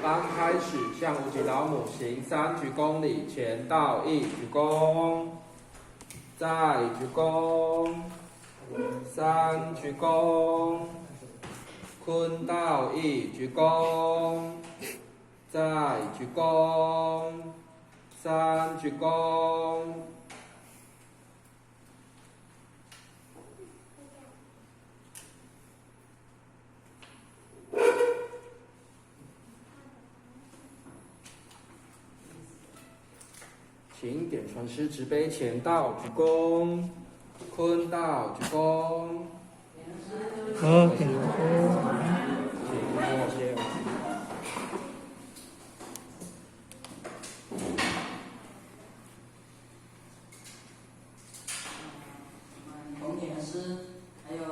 班開始，向無極老母行三鞠躬禮，前到一鞠躬，再鞠躬，三鞠躬，坤道一鞠躬，再鞠躬，三鞠躬。請點傳師執杯前道鞠躬，坤道鞠躬。好，點師。請默謝。洪點師，還有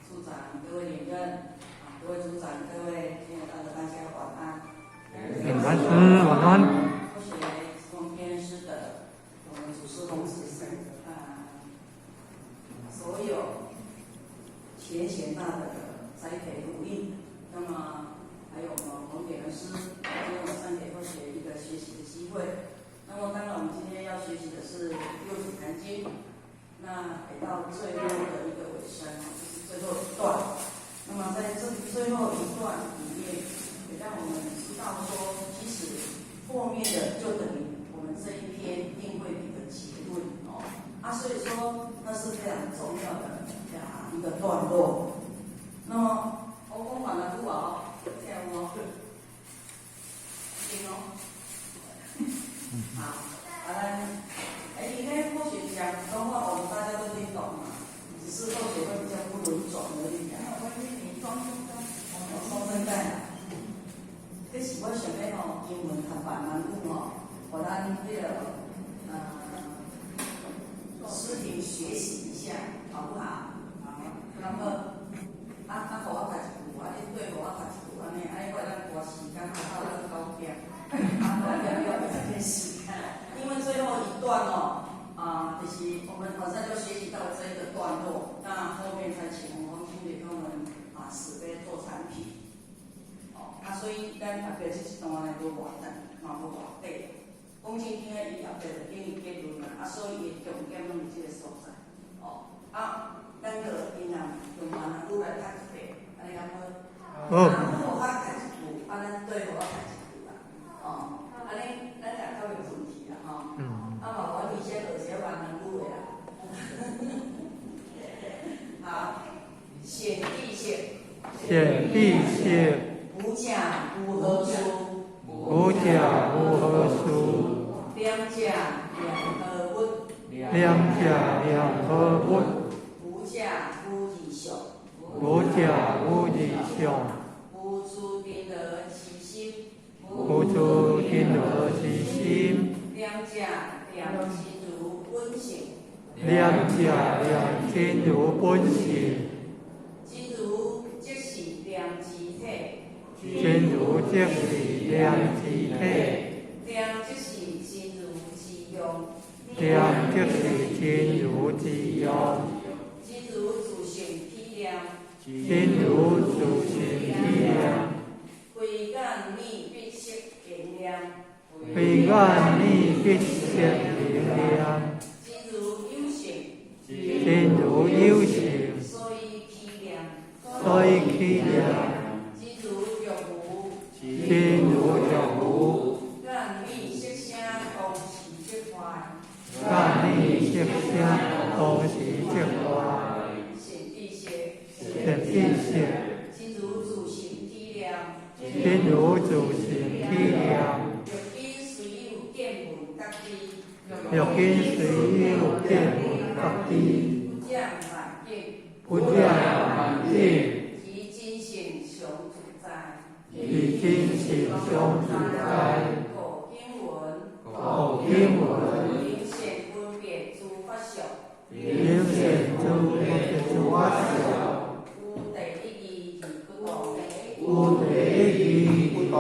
處長、各位領任、各位組長、各位親愛的大家晚安。點傳師晚安。師的，我們祖師弘持師啊，所有前賢大德的栽培鼓勵，那麼還有我們洪點師，今天晚上給後學一個學習的機會。那麼當然我們今天要學習的是六祖壇經，那給到最後的一個尾聲，就是最後一段。那麼在這最後一段裡面，也讓我們知道說，其實後面的就等於我們這一篇定會一個結論哦，啊，所以說那是非常重要的一個段落。那麼我講完了久啊，聽有無？聽哦。好，啊，咱哎，應該或許講普通話，我們大家都聽懂嘛，只是後學會比較不輪轉而已啊。我說真的，這是我想欲吼，英文較慢慢講吼。我咱這個視頻學習一下，好不好？好，那麼予我讀一句，你對予我讀一句，按呢，我會當趕時間，到咱9點，9點了這件事。因為最後一段哦，啊，就是我們晚上就學習到這一個段落，那後面才請我們經理給我們啊，慈悲做產品。哦，啊，所以咱後壁這一段呢，無偌長，嘛無偌短。講真經的，伊後壁就等於結論啦，啊，所以伊的重點攏佇這個所在，哦，啊，咱就因啊用閩南語來讀一遍，按呢敢好？好。啊，我讀一句，啊，咱對予我讀一句啦，哦，按呢咱也較袂順去啦，吼。啊嘛，我預先學一下閩南語的啦。好，顯地性。顯地性。無價無何處。無價無何處。念者念何物？念者念何物？無者無二相。無者無二相。無住定樂之心。無住定樂之心。念者念真如本性。念者念真如本性。真如即是念之體。真如即是念之體。念即是真如之用。念即是真如之用。真如自性起念。真如自性起念。非眼耳鼻舌形念。非眼耳鼻舌形念。真如有性。真如有性。所以起念。所以起念。真如若無。真如若無。眼耳色聲同時即壞。眼耳色聲同時即壞。善知識。善知識。真如自性起念。真如自性起念。欲今雖有見聞覺知。欲今雖有見聞覺知。不染萬境。不染萬境。其真性常自在。其真性常自在。故經文。故經文。明顯分別諸法相。明顯諸分別諸法相。無第一義而不動。無第一義不動。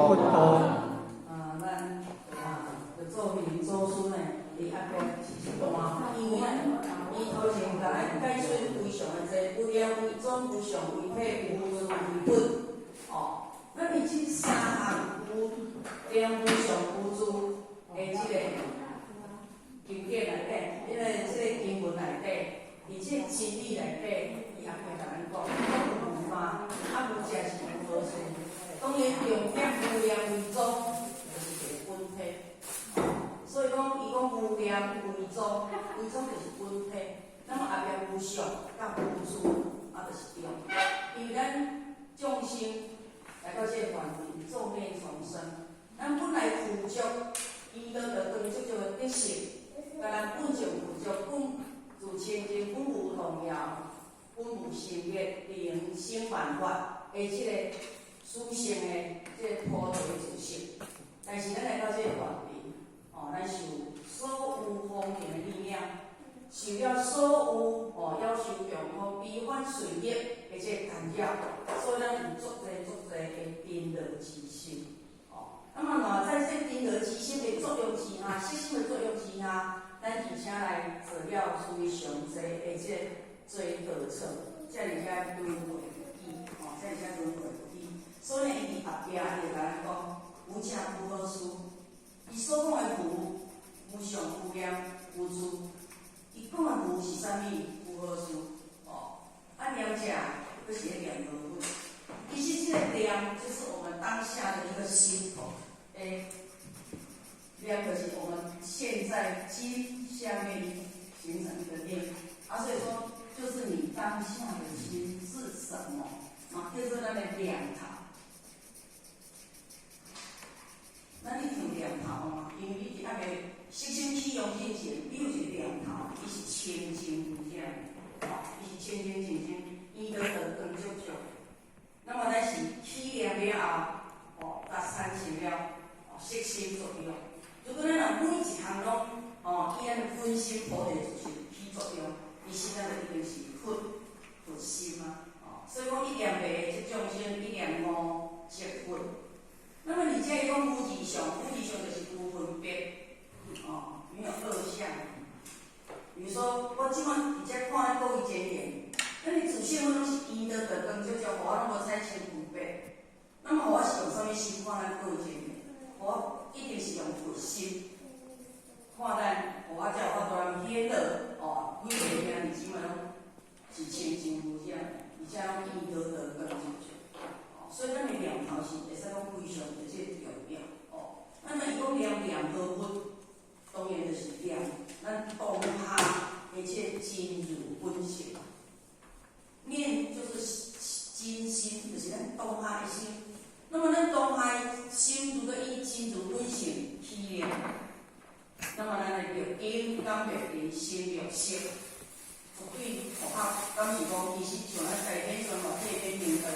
啊，咱啊，就做明祖師呢，佇後壁是一段，因為伊頭前共咱解釋非常的濟，無量為種，無常為體，無住為本。哦，咱佇這三項有念無相無住的這個經典內底，因為這個經文內底，佇這個真理內底，伊後壁共咱講，講無嘛，啊無者是無好處。當然重點無念為宗，就是一個本體。所以講，伊講無念為宗，為宗就是本體。那麼後壁無相佮無住，啊，就是中。因為咱眾生來到這個凡塵，造業重生，咱本來具足伊道的光足足的德性，共咱本就具足，本自清淨，本無動搖，本無生滅，能生萬法的這個屬性的這個菩提自性。但是咱來到這個凡塵，哦，咱受所有方面的力量，受了所有哦，夭壽強風悲歡隨逆的這個干擾，所以咱有足濟足濟的顛倒之心。哦，那麼喏，在這顛倒之心的作用之下，色心的作用之下，咱而且來做了非常濟的這個追過錯，遮爾遮輪迴不止，哦，遮爾遮輪迴不止。所以呢，伊佇後壁伊會共咱講，無者無好事。伊所講的無，無相無念無住，伊講的無是啥物？無好事，哦，啊念者，閣是咧念無佛。其實這個念就是我們當下的一個心頭，欸，念就是我們現在心下面形成一個念，啊，所以說就是你當下的心是什麼，啊，叫做咱的念頭。咱咧提念頭嘛，因為你佇抑未色心起用之前，你有一個念頭，伊是清淨無染，哦，伊是清清淨淨，伊都得光足足。那麼咱是起念了後，哦，才產生了哦色心作用。如果咱若每一項攏哦，以咱的本心菩提自性起作用，其實咱就已經是佛佛心啊。哦，所以講一念迷，則眾生；一念悟，則佛。那麼你這伊講無二相，無二相就是無分別，哦，沒有二相。比如說，我這擺佇遮看咱國語真言，咱的自性攏是圓道的光照照，予我攏無產生分別。那麼我是用啥物心看咱國語真言？我一定是用佛心看咱，予我才有法度來顯露哦，每個兄弟姊妹攏是清淨無染，而且攏圓道的光照照。所以咱的念頭是會使講非常的這個重要哦。那麼伊講念念何佛，當然就是念咱當下的這個真如本性。念就是真心，就是咱當下的心。那麼咱當下的心，如果以真如本性起念，那麼咱的六根感六塵心六識，絕對符合。敢是講，其實像咱大天宣法這篇明道。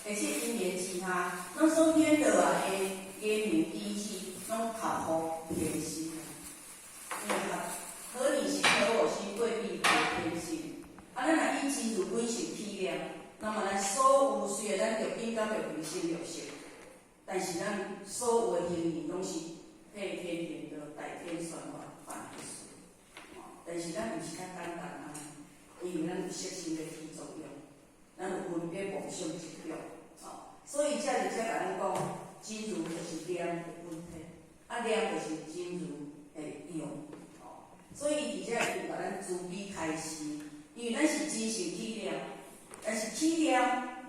而且因緣之下，咱所顯落來的言明語氣，攏合乎天心。因為合合你心合我心，未必合天心。啊，咱若以真如本性起念，那麼咱所有雖然咱六根感六塵心六識，但是咱所有的行為攏是替天行道、代天宣法辦的事。但是咱毋是遐簡單啊，因為咱有色心咧起作用，咱有分別妄想執著。哦，所以這就才共咱講，真如就是念的本體，啊念就是真如的用。哦，所以佇遮伊有共咱慈悲開示，因為咱是真性起念，但是起念，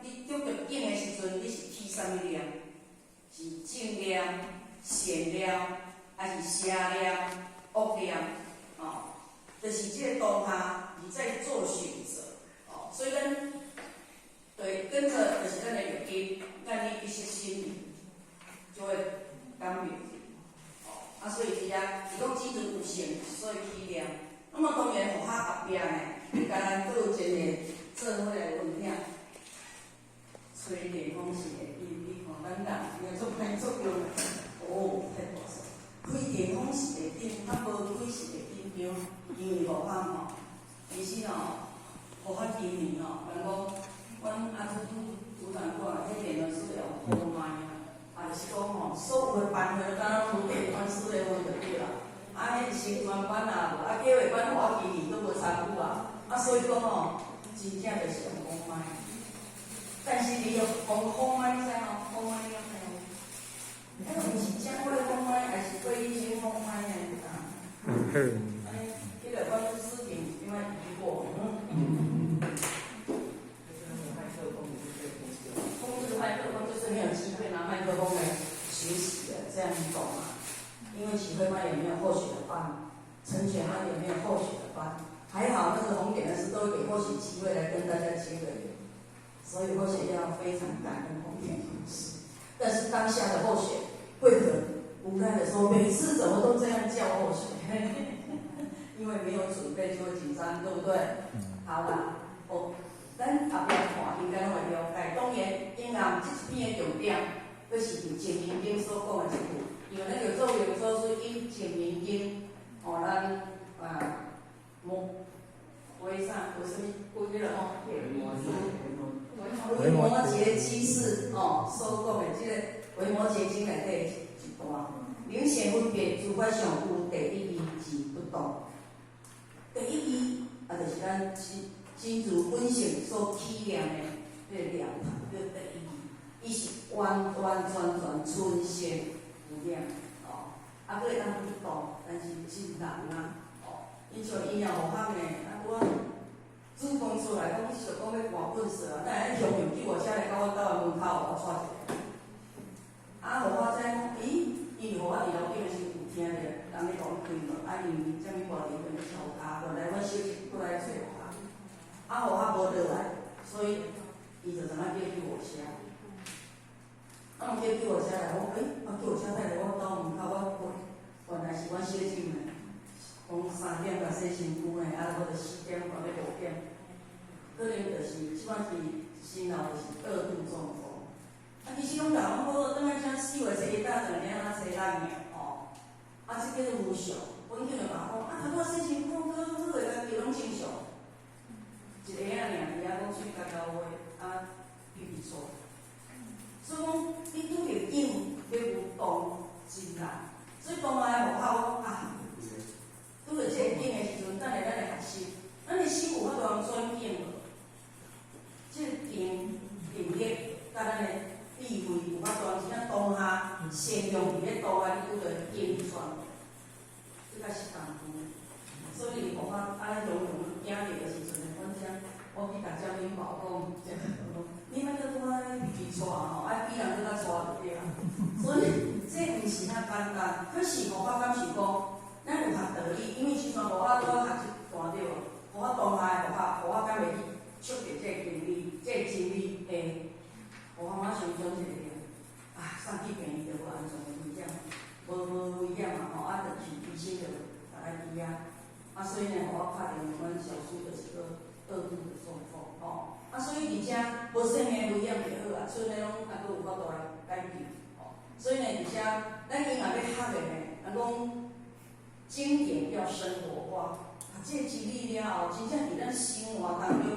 你得著境的時陣，你是起啥物念？是正念、善念，還是邪念、惡念？哦，就是這個當下你在做選擇。哦，所以咱。對，跟著就是咱的六根，咱的一些心理就會改變。哦，啊，所以佇遮，是講真如有性，所以起念。那麼當然，佛學後壁呢，共咱閣有一個做伙來分享。吹電風扇會緊，你看咱人應該足歹作用。哦，太大聲！開電風扇會緊，啊無開是會緊張，因為佛學吼，其實吼，佛學今年吼，人講。阮阿祖主管講，彼電腦是用號麥啊，啊就是講吼，所有的班會敢若攏電傳師的話就對啦。啊，彼新專班啊，無啊計劃班我今年都無參與啊，啊所以講吼，真正就是用號麥。但是你用講號麥你知無？號麥你敢知無？彼個毋是正話安呢，彼个阮師弟另外疑惑。就是那個麥克風也是被控制。控制麥克風就是沒有機會拿麥克風來學習的，這樣你懂嗎？因為啟慧媽也沒有後學的班，陳雪媽也沒有後學的班，還好那個紅點的是都會給後學機會來跟大家結個緣，所以後學要非常感恩紅點老師。但是當下的後學會很無奈的說，每次怎麼都這樣叫後學，因為沒有準備就會緊張，對不對？好啦，哦，咱後壁看應該攏會了解。當然，英暗這一篇的重點，閣是佇《淨嚴經》所講的一句，因為咱著做用祖師引《淨嚴經》，哦，咱啊，摩為啥？為啥物？為彼個吼？維摩詰居士哦所講的這個《維摩詰經》內底一段，明顯分別諸法相有第一義而不動。第一義啊，就是咱真如本性所起念的彼個念頭，叫第一義，伊是完完全全純善無染哦。啊，閣會當不動，但是真難啊哦。伊像伊若無法呢，啊我主動出來講，想講欲換糞掃啊，哪會雄雄救護車來到阮兜的門口，予我帶一个。啊，予我知講，咦，因為予我佇樓頂的時有聽著人咧講開門，啊，因為啥物問題在敲跤，原來阮小姐過來揣我，啊，予我無落來，所以伊就知影叫救護車。啊，叫救護車來，我欸，啊，救護車來阮兜門口，我原來是阮小姐呢，講3點共洗身軀呢，啊，無就4點到欲5點，可能就是這擺是心腦就是二度中風。啊，其實攏共講，我轉來遮4月初一早轉來哪洗咱爾吼，啊，這叫做無常。阮叫人嘛講，啊，頭拄仔洗身軀，好好個，家己攏正常。一下仔爾，佇遐講喙焦焦話，啊，皮皮剉。所以講，你拄著境欲有動真難。所以當下學校講啊，拄著這个境的時陣，等下咱來學習，咱的心有法度通轉境無？這個定定力，佮咱的智慧有法度通真正當下善用佇咧當下，你拄著境轉，這個是功夫。所以學校按呢雄雄行入的時陣，阮遮我去共張敏寶講，你莫閣拄仔皮皮剉吼，愛比人閣較剉就對啊。所以這毋是遐簡單，可是吼，我感受講，咱有學道理，因為時陣無我拄仔學這段對無？予我當下的學校，予我敢袂去觸著這個真理，這個真理會，予我馬上轉一個念，啊，送去病院就無安全的危險，無危險嘛吼，啊，就是醫生就逐來治啊，啊，所以呢，予我確認阮小叔就是個二度的中風吼，啊，所以佇遮無生命危險就好啊，剩的攏還閣有法度來解救吼，所以呢，佇遮咱應該欲學的呢，人講經典要生活化，學這個真理了後，真正佇咱生活當中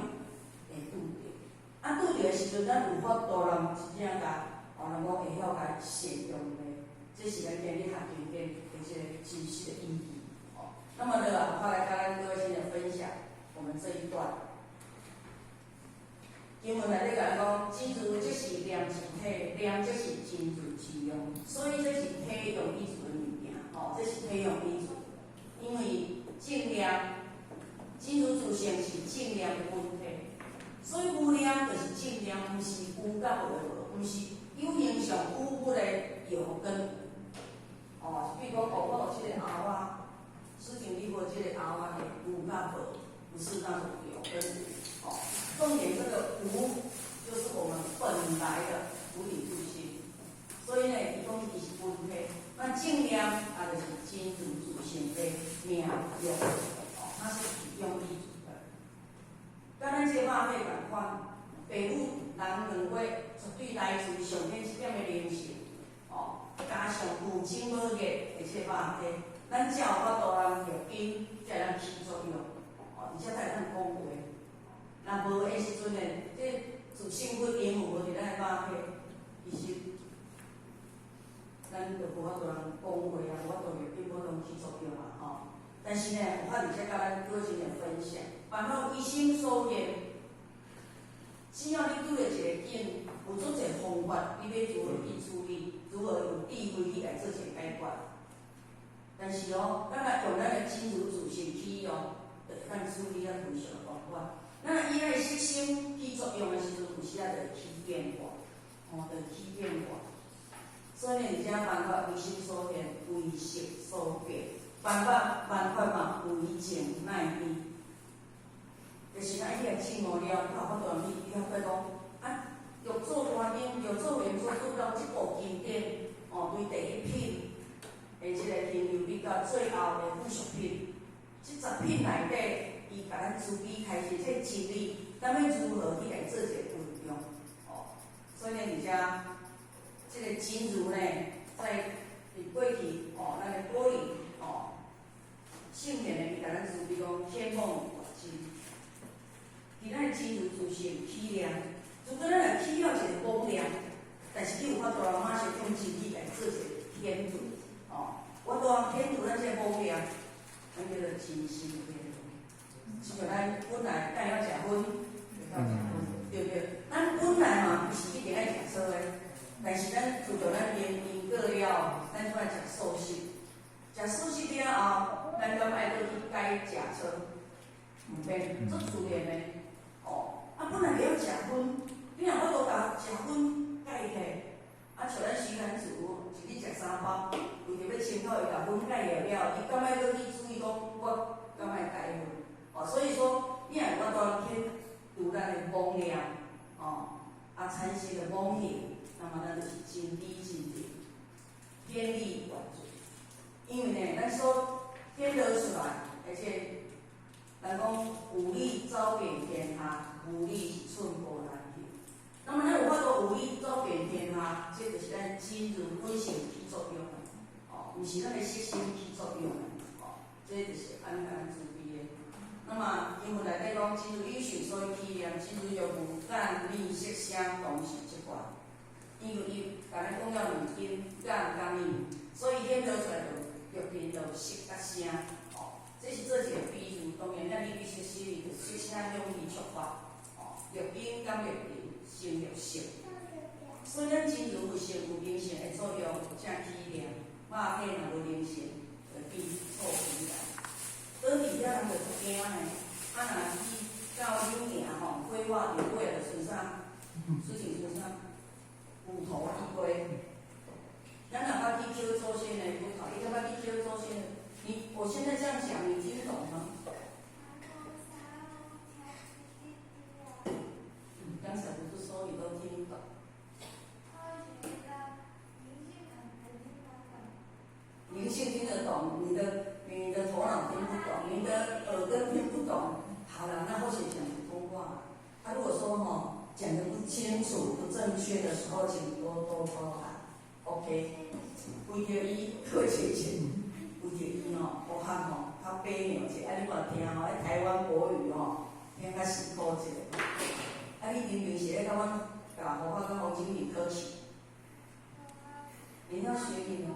會拄著，啊，拄著的時陣，咱有法度人真正共，哦，人講會曉共善用的，這是咱今日學經典的這個真實的意義。哦，那麼呢，我來跟咱各位先來分享我們這一段。經文內底共咱講，真如即是念之體，念即是真如之用，所以這是體用依存的物件，吼，這是體用依存，因為正念，真如自性是正念的本體，所以無念就是正念，毋是有佮無的無，毋是有形象有物的有跟無，哦，比如講，哦，我有這個餡仔，師兄你無這個餡仔的有佮無，不是那種有跟無，哦，重點這個無就是我們本來的菩提自性，所以呢，伊講伊是本體，那正念啊就是真如自性的名用，哦，它是體用依存的。佮咱這個肉體仝款，父母人兩個絕對來自上天一點的靈性，哦，加上有情無業的這個肉體，咱才有法度人著因，才會當起作用，哦，而且才會當講話。若無的時陣呢，這自性佛因無佇咱的肉體，其實咱就無法度人講話啊，無法度著因，無法度起作用啊，吼。但是呢，有法佇遮佮咱各位進行分享，煩惱一心所願，只要你拄著一個境，有足濟方法，你欲如何去處理，如何有智慧去來做一個解決。但是哦，咱若用咱的真如自性起哦，就會當處理啊非常方法。咱伊的色心起作用的時陣，有時啊就會起變化，哦，就會起變化。所以呢，佇遮萬法唯心所現，唯識所變。萬法萬法嘛，唯靜乃變。就是咱去來證悟了，較有法度去，你較講啊，六祖壇經、六祖言所做到這部經典，哦，對第一品的這個停留比到最後的附屬品，這十品內底，伊共咱慈悲開示這個真理，咱欲如何去來做一個運用？哦，所以呢，佇遮這個真如呢，在佇過去哦，咱的玻璃哦，聖賢呢，伊共咱慈悲講天妄我真。佇咱的真如自性起念，如果咱若起了一個妄念，但是你有法度馬上用真理來做一個遣除，哦，我當遣除咱這個妄念，咱叫做真心天度。親像咱本來敢會曉食薰，會曉食薰，對不對？咱本來嘛毋是一定愛食素的，但是咱自從咱因因果了，咱就愛食素食。食素食了後，咱敢愛閣去改食素？毋免，足自然的。哦，啊，本來袂曉食薰，你若法度共食薰改去，啊，像咱徐韓祖一日食三包，為著欲清口，伊共薰改了了，伊敢愛閣去注意講，我敢愛改薰？哦，所以說，你若有法度去除咱的妄念，哦，啊，產生的妄行，那麼咱就是真理真理，天理萬罪。因為呢，咱所顯露出來，而且人講有理走遍天下，無理是寸步難行。那麼咱有法度有理走遍天下，這就是咱真如本性起作用的，哦，毋是咱的色心起作用的，哦，這就是按呢共咱慈悲的。那麼經文內底講，真如有想所以起念，真如若無眼耳色聲同時這款，因為伊共咱講了兩根眼佮耳，所以顯露出來就六根就色佮聲，哦，這是做一個比喻。當然，咱你必須思維，色聲香味觸法，哦，六根感六塵，成六識。所以咱真如佛性有靈性的作用，才起念。肉體若無靈性，就變臭皮來。倒佇遐人就足驚呢，啊若去到柳營吼，火化著尾就剩啥？剩剩啥？骨頭一堆。咱若捌去抾祖先的骨頭，你敢捌去抾祖先的？你我現在這樣講，你聽懂嗎？剛才不是說你都聽懂？靈性聽得懂，你的頭腦聽不懂，你的耳根聽不懂。好了，那或許講普通話。他如果說吼講得不清楚、不正確的時候，請多多包涵。OK，為著伊客氣者，為著伊吼，武漢吼較別扭者，啊你嘛聽吼，彼台灣國語吼聽較辛苦者。啊，你明明是咧共阮共胡發佮黃經理客氣，你要學你嗎？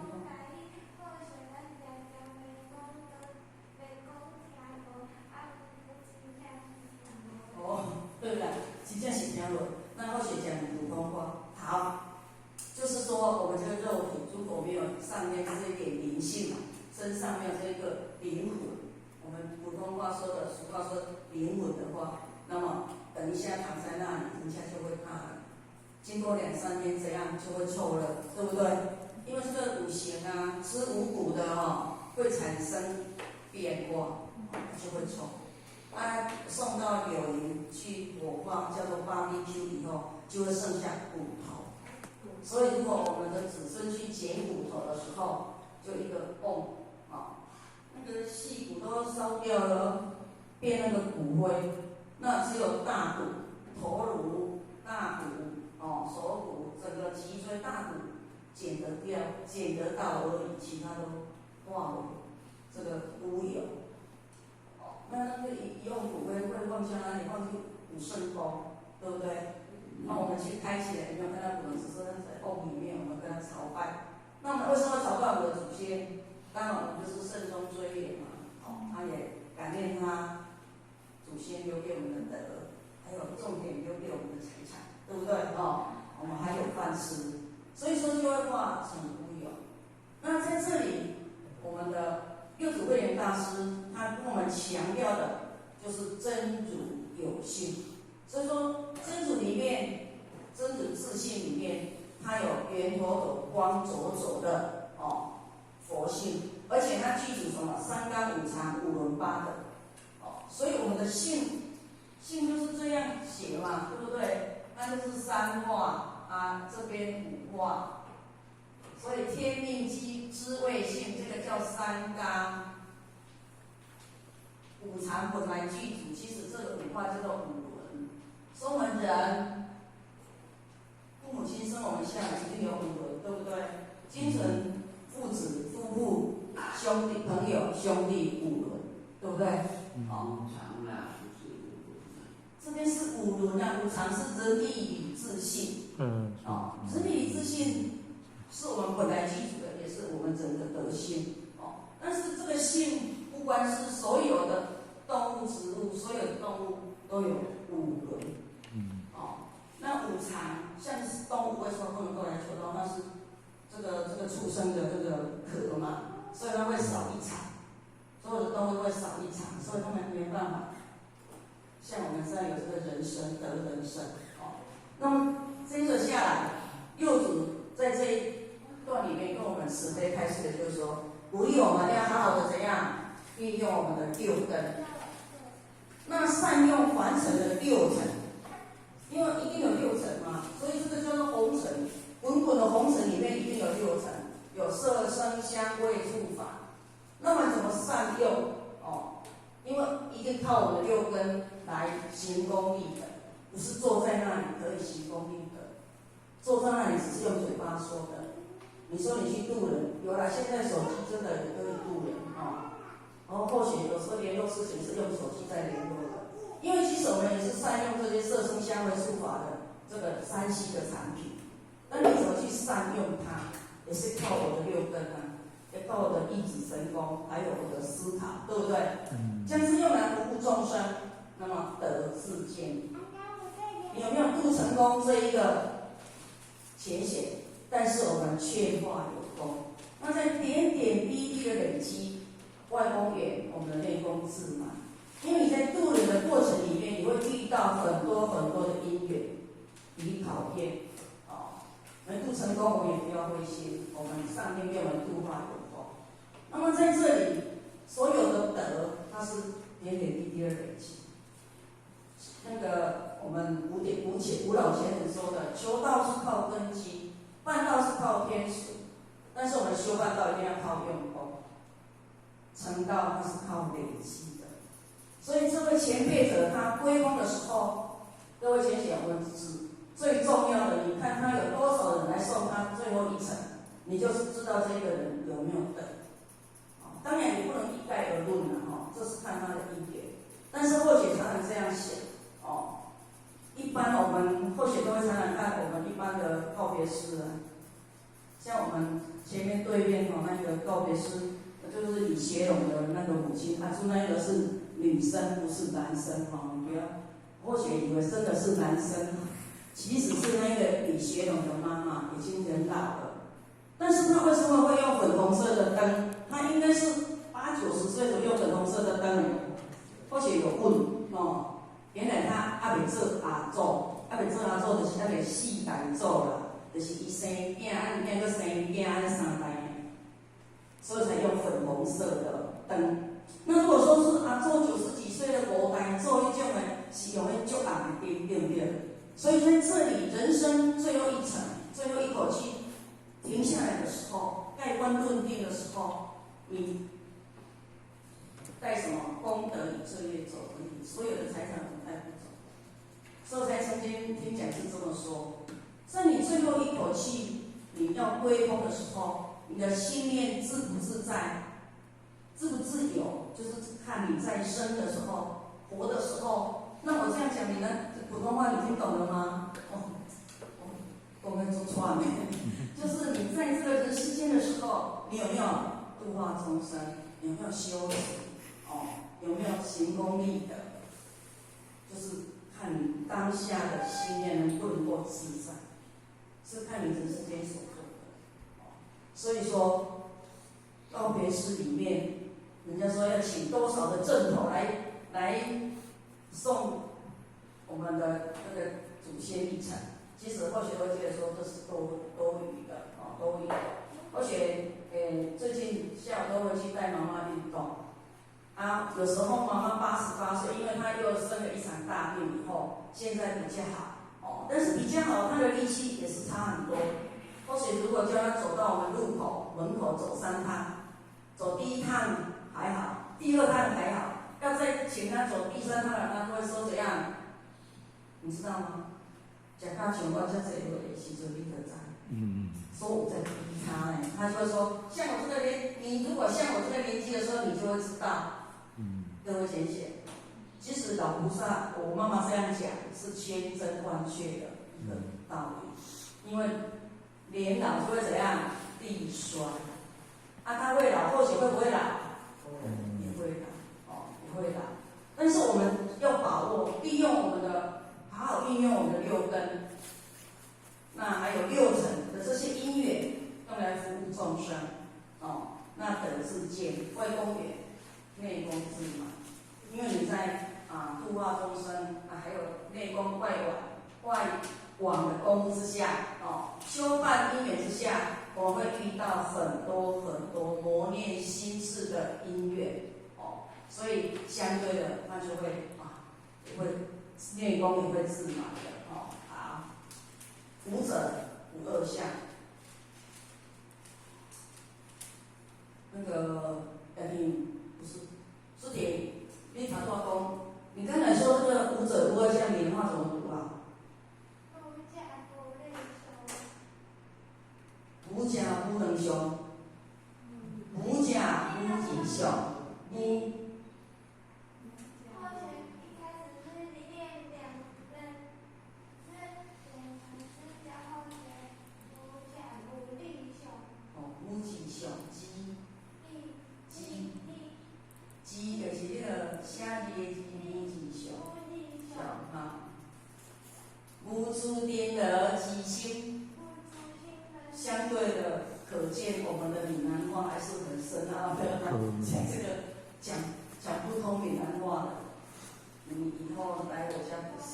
哦，對啦，真正是聽無，那我是講普通話。好，就是說我們這個肉體如果沒有上面這一點靈性，身上沒有這個靈魂，我們普通話說的俗話說靈魂的話，那麼等一下躺在那裡，人家就會怕了。經過兩三天這樣就會臭了，對不對？因為這個五行啊，吃五穀的哦，會產生變化，就會臭。啊，送到柳營去火化，叫做 BBQ 以後，就會剩下骨頭。所以，如果我們的子孫去撿骨頭的時候，就一個甕啊，那個細骨都燒掉了，變那個骨灰。那只有大骨、頭顱、大骨、哦手骨，整個脊椎大骨撿得掉、撿得到而已，其他都化為這個烏有。那個用骨灰會放在哪裡？放進武聖宮，對不對？那我們去開起來，有沒有看到古人子孫在甕裡面？我們跟他朝拜。那我們為什麼朝拜我們的祖先？當然，我們就是慎終追遠嘛。哦，他也感念他祖先留給我們的德，還有重點留給我們的財產，對不對？哦，我們還有飯吃，所以說就會化成烏有。那在這裡，我们的六祖慧能大师，他跟我们强调的就是真如有性。所以说，真如里面，真如自性里面，它有圆陀陀光灼灼的佛性，而且它具足什么三纲五常五伦八德，所以我们的性，性就是这样写嘛，对不对？那就是三化啊，这边五化，所以天命机知味性，这个叫三纲。五常本来具足，其实这个五化叫做五伦。说我们人，父母亲生我们下来，一定有五伦，对不对？精神、父子、夫妇、兄弟、朋友、兄弟五伦，对不对？五常啦，不是五伦。这边是五伦啊，五常是仁义礼智信。仁义礼智信是我们本来具足的，也是我们人的德性。但是这个性，不管是所有的动物、植物，所有的动物都有五伦。那五常，像是动物为什么不能够来求道？那是这个畜生的这个壳嘛，所以它会少一常，所有的动物会少一常，所以他们没办法像我们这样有这个人身得人身。那么接着下来，六祖在这一段里面跟我们慈悲开示的就是说，鼓励我们要好好的怎样运用我们的六根，那善用凡尘的六尘，因为一定有六尘嘛，所以这个叫做红尘，滚滚的红尘里面一定有六尘，有色声香味触法。那么怎么善用？因为一定靠我们的六根来行功立德，不是坐在那里可以行功立德，坐在那里只是用嘴巴说的。你说你去度人，有了现在手机真的也可以度人哦。然后或许有时候联络事情是用手机在联络的，因为其实我们也是善用这些色声香味触法的这个3C 的产品，那你怎么去善用它，也是靠我的六根啊，也靠我的意志神功，还有我的思考，对不对？将是用来服务众生，那么得自见。你有没有度成功这一个浅显？但是我们劝化有功，那在点点滴滴的累积，外功圆，我们的内功自满。因为你在度人的过程里面，你会遇到很多很多的因缘与考验。没度成功，我们也不要灰心，我们上天给我们度化有功。那么在这里，所有的德，它是点点滴滴的累积。那个我们吴老先生说的，求道是靠根基，办道是靠天时，但是我们修办道一定要靠用功，成道它是靠累积的。所以这位前辈者他归空的时候，各位浅显，我们只最重要的，你看他有多少人来送他最后一程，你就是知道这个人有没有德。当然你不能一概而论了哈，这是看他的因缘。但是或许常常这样想哦，一般我们或许都会常常看我们一般的告别式啊，像我们前面对面哦那个告别式，就是李学龙的那个母亲，他说那个是女生，不是男生哦，你不要或许以为真的是男生，其实是那个李学龙的妈妈已经很老了，但是他为什么会用粉红色的灯？他应该是八九十岁左右，粉红色的灯，或许有问哦，原来他还未做阿祖，还未做阿祖，就是还未四代祖啦，就是伊生囝，啊囝阁生囝，按呢三代，所以才用粉红色的灯。那如果说是阿祖90几岁的五代祖彼种的，是用彼足红的灯，对不对？所以在这里，人生最后一程，最后一口气停下来的时候，盖棺论定的时候，你带什么功德与罪业走而已，所有的财产都带不走。所以才曾经听讲是这么说：在你最后一口气你要归空的时候，你的心念自不自在，自不自由，就是看你在生的时候，活的时候。那我这样讲，你呢？普通话你听懂了吗？哦，我们做错了，就是你在这个人世间的时候，你有没有度化众生？有没有修持？有没有行功立德？就是看你当下的心念能不能够自在，是看你人世间所做的。所以说，告别莲寺里面，人家说要请多少的阵头来送我们的那个祖先一程。其实后学会觉得说这是多余的哦，多余的。而且，最近下午都会去带妈妈运动。啊，有时候妈妈88岁，因为她又生了一场大病以后，现在比较好哦，但是比较好，她的力气也是差很多。或许如果叫她走到我们路口门口走三趟，走第一趟还好，第二趟还好，要再请她走第三趟了，她会说怎样？你知道吗？食到像我遮济岁的时阵，你就知。说我在逼他呢，他就会说，像我这个年，你如果像我这个年纪的时候，你就会知道。各位浅显，其实老菩萨，我妈妈这样讲是千真万确的一个道理，因为年老就会怎样力衰，啊，他会老，或许会不会老？也会老，哦，也会老。但是我们要把握，利用我们的，好好运用我们的六根，那还有六尘的这些因缘，用来服务众生，哦，那等自见，外功圆，内功自满。因为你在度化众生啊，还有内功外网外网的功夫之下，哦，修办因缘之下，我们会遇到很多很多磨练心智的因缘，哦，所以相对的，那就会也会内功也会自满的，哦，好，无者无二相，那个不是，是点。你头拄讲，你刚才说这个无者无二相，闽南话怎么读啊？无者无两相，无者无二相，无。哦，无二相，机。字就是迄个写字的字，无字相，相哈。无诸颠而之心，相对的，可见我们的闽南话还是很深奥的。像这个讲讲不通闽南话的，你以后来我家补习。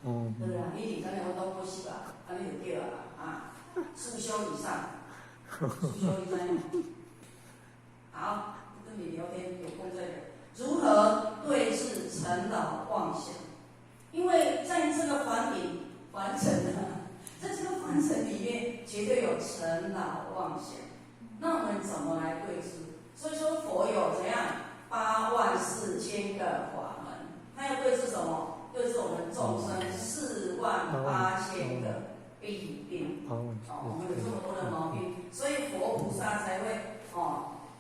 对啊，你伫今日我当补习吧，按呢就对啊啦，啊，四修以上。好，跟你聊天，有空再聊。如何对治尘劳妄想？因为在这个凡顶凡尘啊，在这个凡尘里面，绝对有尘劳妄想。那我们怎么来对治？所以说佛有怎样84000个法门，他要对治什么？对治我们众生48000个弊病。哦，我们有这么多的毛病，所以佛菩萨才会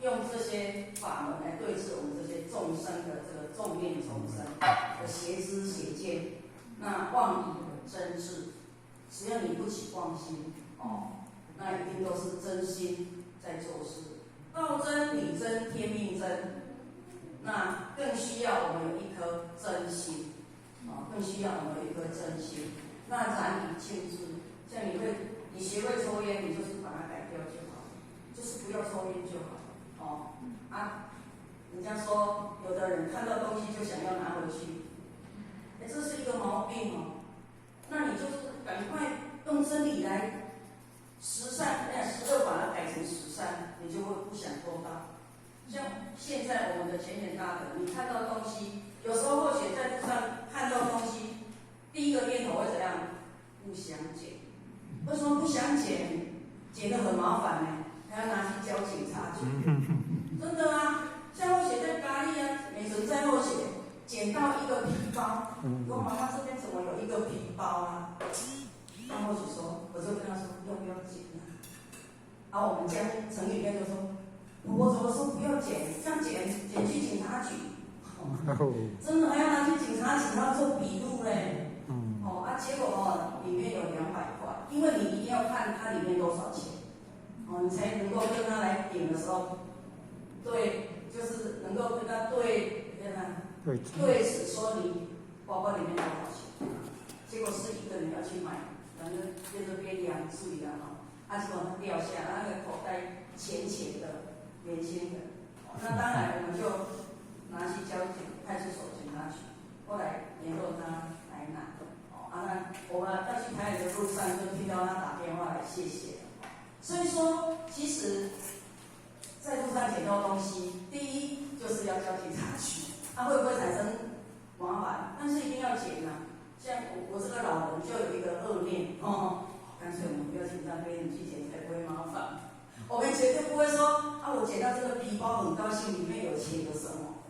用这些法门来对治我们这些众生的这个众念众生的邪知邪见，那妄以真智，只要你不起妄心，哦，那一定都是真心在做事，道真理真天命真，那更需要我们有一颗真心，哦，更需要我们有一颗真心。那燃以净之，像你会，你学会抽烟，你就是把它改掉就好，就是不要抽烟就好。哦，啊，人家说有的人看到东西就想要拿回去，哎，这是一个毛病哦。那你就是赶快用真理来十善，那十恶把它改成十善，你就会不想多到。像现在我们的浅显大德，你看到东西，有时候或许在路上看到东西，第一个念头会怎样？不想捡。为什么不想捡？捡得很麻烦呢，还要拿去交警察局。真的啊，像我写在咖喱啊，美神在后写，捡到一个皮包，我妈妈这边怎么有一个皮包啊？然后就说，我就跟他说要不要捡啊？然后我们家陈宇亮就说，我怎么说不要捡？这样捡捡去警察局，真的还要拿去警察局，还要做笔录嘞。哦啊，结果哦，里面有200块，因为你一定要看它里面多少钱，哦，你才能够跟他来点的时候，对，就是能够跟他对，跟他对此说你包包里面多少钱，结果是一个人要去买，反正就是变两水了哈。啊，结果它掉下，那个口袋浅浅的，年轻的，那当然我们就拿去交警派出所警察局，后来联络他来拿，哦，啊，那我们要去台北的路上就听到他打电话来谢谢。所以说，其实，在路上捡到东西，第一就是要交警察局，他会不会产生麻烦？但是一定要捡呐。像我这个老人就有一个恶念，哦，干脆我们不要请长辈去捡，才不会麻烦。我们绝对不会说啊，我捡到这个皮包很高兴，里面有钱有什么？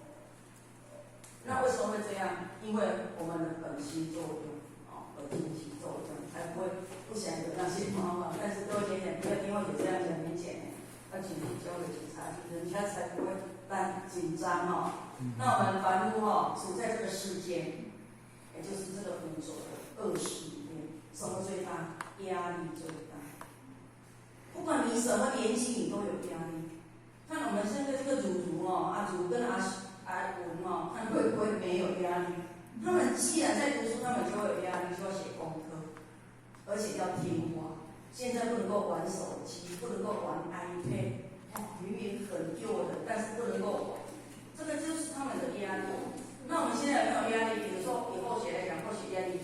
那为什么会这样？因为我们的本心作用，哦，本性起作用，才不会不想有那些麻烦。但是多捡点，不要听我姐这样讲，你捡，要请去交给警察局，人家才不会担紧张哦。那我们凡夫哦，处在这个世间，也就是这个五浊的恶世里面，什么最大？压力最大。不管你什么年纪，你都有压力。看我们现在这个祖祖哦，阿祖跟阿文哦，看会不会没有压力？他们既然在读书，他们就会有压力，就要写功课，而且要听话。现在不能够玩手机，不能够玩 iPad，哦，明明很旧的，但是不能够玩，这个就是他们的压力。那我们现在有没有压力？比如说以后学来讲，或许压力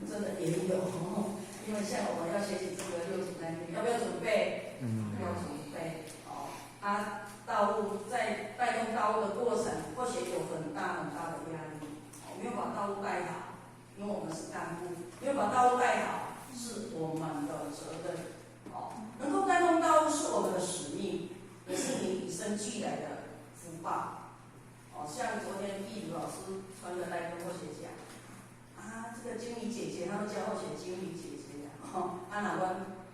真的也有，因为像我们要学习这个六祖坛经，要不要准备？要准备。哦，啊，道务在带动道务的过程，或许有很大很大的压力。哦，没有把道务带好，因为我们是干部，没有把道务带好是我们的责任。哦，能够带动道务是我们的使命，也是你与生俱来的福报。哦，像昨天易如老师传的来跟我学讲，啊，这个经理姐姐，他们叫我写经理姐姐啊，吼，啊，那阮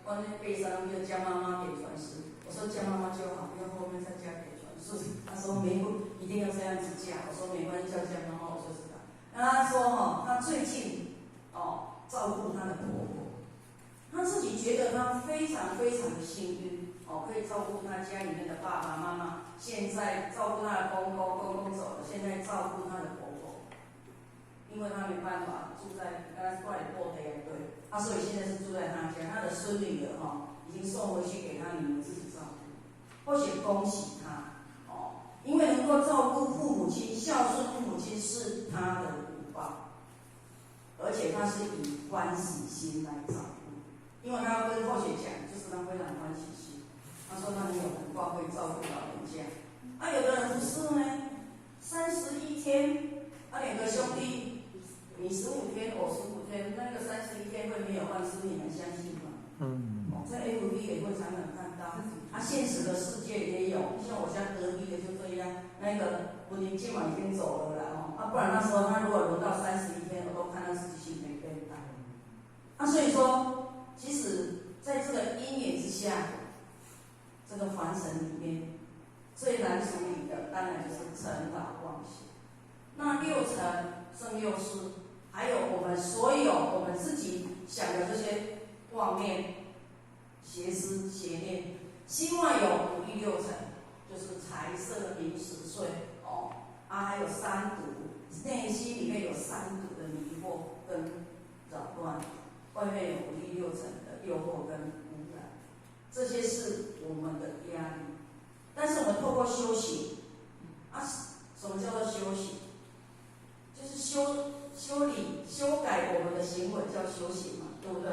阮那背上叫江妈妈点传师，我说江妈妈就好，不要后面再加点传师。他说没不一定要这样子加，我说没关系，叫江妈妈，我说知道。那他说哈，他最近哦照顾他的婆婆，他自己觉得他非常非常的幸运哦，可以照顾他家里面的爸爸妈妈，现在照顾他的公公，公公走了，现在照顾他的婆婆，因为他没办法住在，刚才过来过的对，他所以现在是住在他家，他的孙女儿哈已经送回去给他女儿自己照顾，或许恭喜他哦，因为能够照顾父母亲、孝顺父母亲是他的福报，而且他是以欢喜心来照顾，因为他要跟后学讲，就是他非常欢喜心，他说他很有福报可以照顾老人家，啊，有的人不是呢，31天，啊，两个兄弟。你十五天，我十五天，那个三十一天会没有饭吃，你们相信吗？嗯。在 FB 也会常常看到，啊，现实的世界也有，像我家隔壁的就这样，那个不林今晚已经走了啦，哦，啊，不然那时候他如果轮到三十一天，我都看到自己心没变大。啊，所以说，其实在这个因缘之下，这个凡尘里面，最难处理的，当然就是尘劳妄想。那六尘圣六识。还有我们所有我们自己想的这些妄念、邪思邪念，心外有五欲六尘，就是财色名食睡哦，啊，还有三毒，内心里面有三毒的迷惑跟扰乱，外面有五欲六尘的诱惑跟污染，这些是我们的压力。但是我们透过修行，啊，什么叫做修行？就是修理、修改我们的行为叫修行嘛，对不对？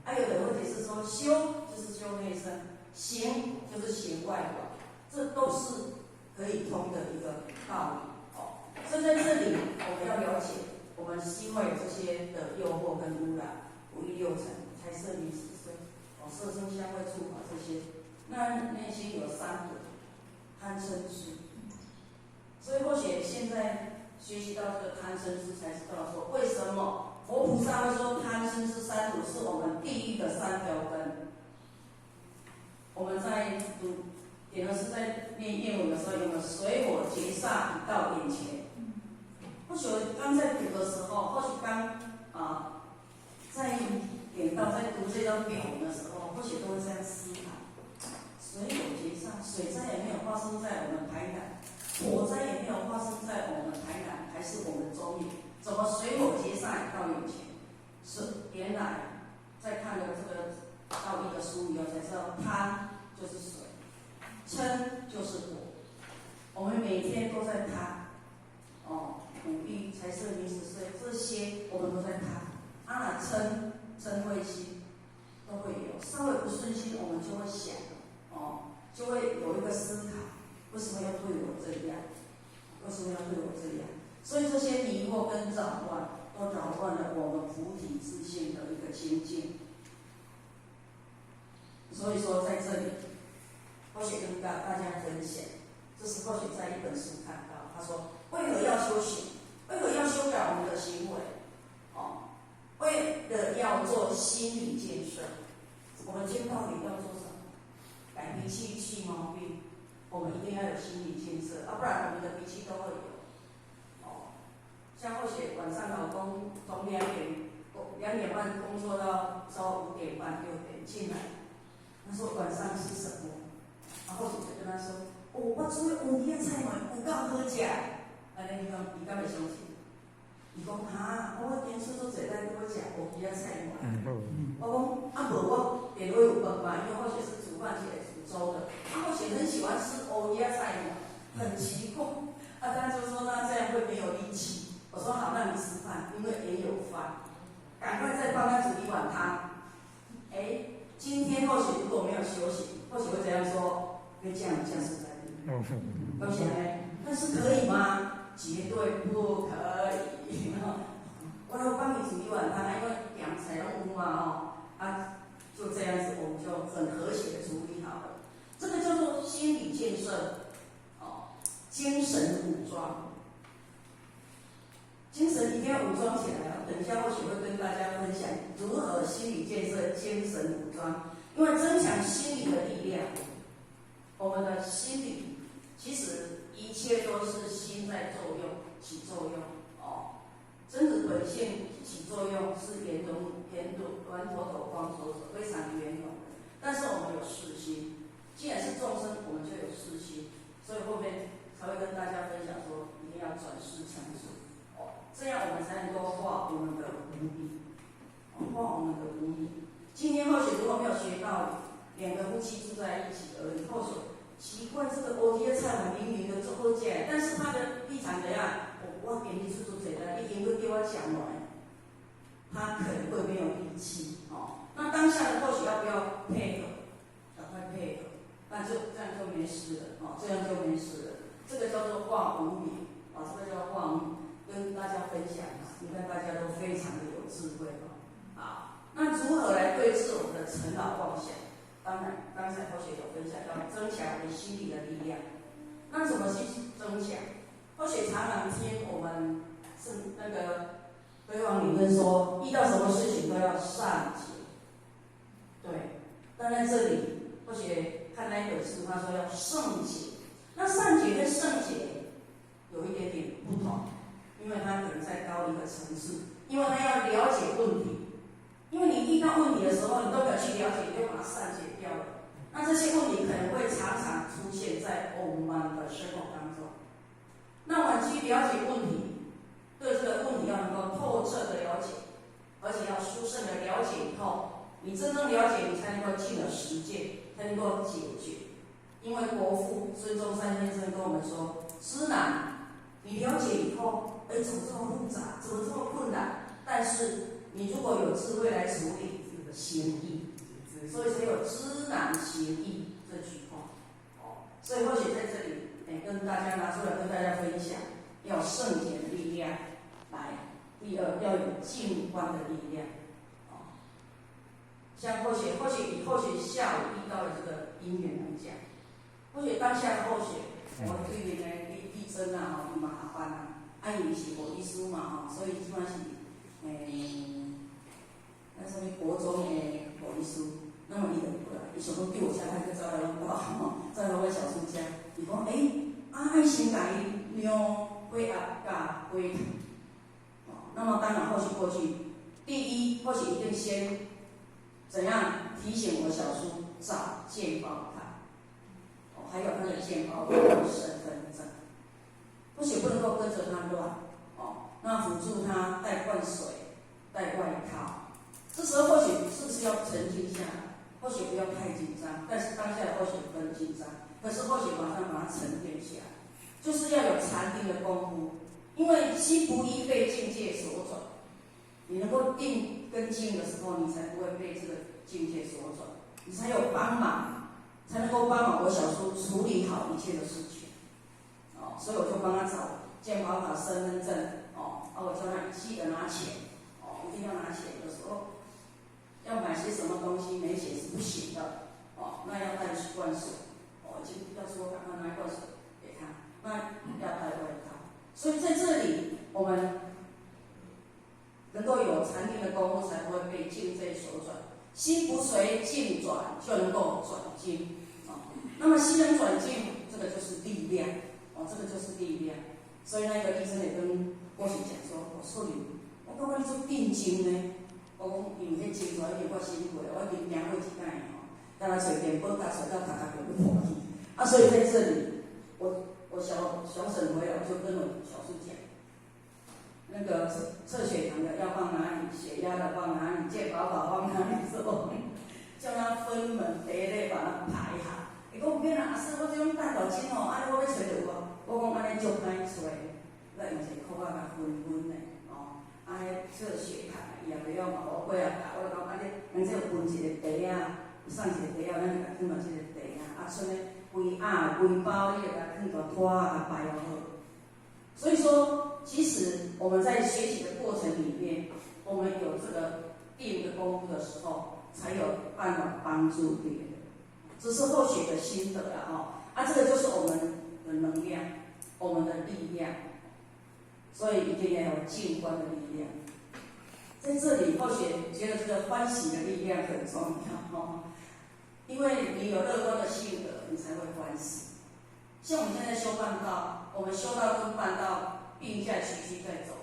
还有的问题是说，修就是修内身，行就是行外法，这都是可以通的一个道理哦。所以在这里，我们要了解我们心外有这些的诱惑跟污染，五欲六尘、财色名食睡，哦，色声香味触法这些，那内心有三毒，贪嗔痴。所以或许现在学习到这个贪嗔痴，才知道说为什么佛菩萨会说贪嗔痴三毒是我们地狱的三条根。我们在读，点的是在念愿文的时候，有没有水火劫煞已到眼前？或许我刚在读的时候，或许刚啊在点到在读这张表文的时候，或许都会这样思考：水火劫煞，水灾也没有发生在我们台南，火灾也没有发生在我们台南，还是我们中原？怎么水火劫煞已到眼前？是原来在看了这个道义的书以后，才知道道，貪就是水，嗔就是火。我們每天都在貪，哦，五欲、財色名食睡這些，我們都在貪。啊，嗔嗔恚心都會有，稍微不順心，我們就會想，哦，就會有一個思考，為什麼要對我這樣？為什麼要對我這樣？所以這些迷惑跟擾亂，都擾亂了我們菩提自性的一個清淨。所以說，在這裡，或許跟大家分享，這是或許在一本書看到，他說：為何要修行？為何要修改我們的行為？哦，為了要做心理建設。我們今天到底要做什麼？改脾氣、去毛病，我們一定要有心理建設，啊，不然我們的脾氣都會有。哦，像或許晚上老公從2點半工作到稍5點半6點進來。他說晚上吃什麼？然後我就跟他說：哦，我煮的烏魚仔菜糜有夠好食。按呢你講，伊敢會相信？伊講哈，我今出做濟擺閣欲食烏魚仔菜糜。我講啊，無我電話有飯嘛，因為或許是煮飯起來煮粥的。啊，或許很喜歡吃烏魚仔菜糜，很奇怪。啊，他就說那這樣會沒有力氣。我說好，那你吃飯，因為也有飯，趕快再幫他煮一碗湯。哎。今天或許如果沒有休息，或許會這樣說，會這樣這樣子在。恭喜但是可以嗎？絕對不可以。我來幫你煮一碗湯，因為兩菜攏有嘛哦，啊，就這樣子，我們就很和諧的處理好了。這個叫做心理建設，哦，精神武裝。精神一定要武裝起來哦！等一下或許會跟大家分享如何心理建設、精神武裝。因為增強心理的力量，我們的心理其實一切都是心在作用、起作用哦。真如本性起作用是圓融、圓融、圓妥妥光所所，非常圓融的。但是我們有識心，既然是眾生，我們就有識心，所以後面才會跟大家分享說，一定要轉識成智。這樣我們才能夠化我們的無明，化我們的無明。今天或許如果沒有學到，兩個夫妻住在一起而已，或許奇怪這個烏魚仔菜糜明明的足好食，但是他的立場怎樣？我給你出做這個，你應該叫我講來，他可能會沒有力氣哦。那當下的或許要不要配合？趕快配合，那就這樣就沒事了哦，這樣就沒事了。這個叫做化無明啊，這個叫化無明。跟大家分享，你看大家都非常的有智慧哦。好，那如何來對治我們的塵勞妄想？當然，剛才或許有分享，要增強我們心理的力量。那怎麼去增強？或許常常聽我們是那個對方理論說，遇到什麼事情都要善解。對，但在這裡或許看那一本書，他說要勝解。那善解跟勝解有一點點不同。因為他可能再高一個層次，因為他要了解問題，因為你遇到問題的時候，你都沒有去了解，你就把它善解掉了。那這些問題可能會常常出現在我們的生活當中。那我們去了解問題，對這個問題要能夠透徹的了解，而且要殊勝的了解以後，你真正了解，你才能夠進而實踐，才能夠解決。因為國父孫中山先生跟我們說：“知難，你了解以後。”哎，怎麼這麼複雜？怎麼這麼困難？但是你如果有智慧來處理，行易，所以才有知難行易這句話。哦，所以或許在這裡，哎，跟大家拿出來跟大家分享，要勝解的力量來。第二，要有靜觀的力量。哦，像或許或許下午遇到了這個因緣來講，或許當下的或許我對面呢，李麗珍啊，吼，伊嘛下班啊。啊，因為是護理師嘛吼，所以這擺是那啥物國中的護理師，那麼伊就過來，伊想講救護車歹閣走來阮兜吼，走來阮小叔遮，伊講欸，啊愛先共伊量血壓佮血糖，哦，那麼當然或許過去，第一或許一定先怎樣提醒我小叔找健保卡，哦，還有他的健保卡身份證。或許不能夠跟着他亂，哦，那輔助他帶罐水、帶外套，這時候或許是不是要沉靜下來？或许不要太紧张，但是当下或许很紧张，可是或许马上把它沉淀下来，就是要有禅定的功夫，因为心不易被境界所转，你能够定跟静的时候，你才不会被这个境界所转，你才有帮忙，才能够帮忙我小叔处理好一切的事情。哦，所以我就帮他找健保卡、身份证，哦，啊，我叫他记得拿钱，哦，一定要拿钱，有时候要买些什么东西没钱是不行的，哦，那要带一罐水，哦，就要说赶快拿一罐水给他，那要带外套。所以在这里，我们能够有禅定的功夫，才不会被境界所转。心不随境转，就能够转境。哦，那么心能转境，这个就是力量。哦，这个就是力量。所以那个医生也跟郭喜讲说：“我说你，我感觉你做定静呢。我讲因为彼静出来已经较辛苦了，我已经行过一摆吼，敢若揣电报甲揣到头壳就欲破去。啊，所以在这里，我小小婶回来，我就跟我小叔讲，那个测血糖的要放哪里，血压的放哪里，健保卡放哪里，说叫他分门别类把它排好。伊讲毋免啦，阿婶，我这种带大金吼，按呢我欲揣就有无。我讲按呢足歹揣，咱用一个箍仔共分分的，哦，啊，彼测血糖的，伊也袂晓嘛，乌龟仔教，我就讲按呢，咱这有分一个袋仔，送一个袋仔，咱就共囥佇这个袋仔，啊，剩咧规盒规包，你就共囥佇拖仔共摆好。所以说，其实我们在学习的过程里面，我们有这个定的功夫的时候，才有办法帮助别人。这是后学的心得了哈，啊，这个就是我们的能量，我们的力量，所以一定要有静观的力量。在这里，后学觉得这个欢喜的力量很重要哦，因为你有乐观的性格，你才会欢喜。像我们现在修办道，我们修道跟办道并驾齐驱在走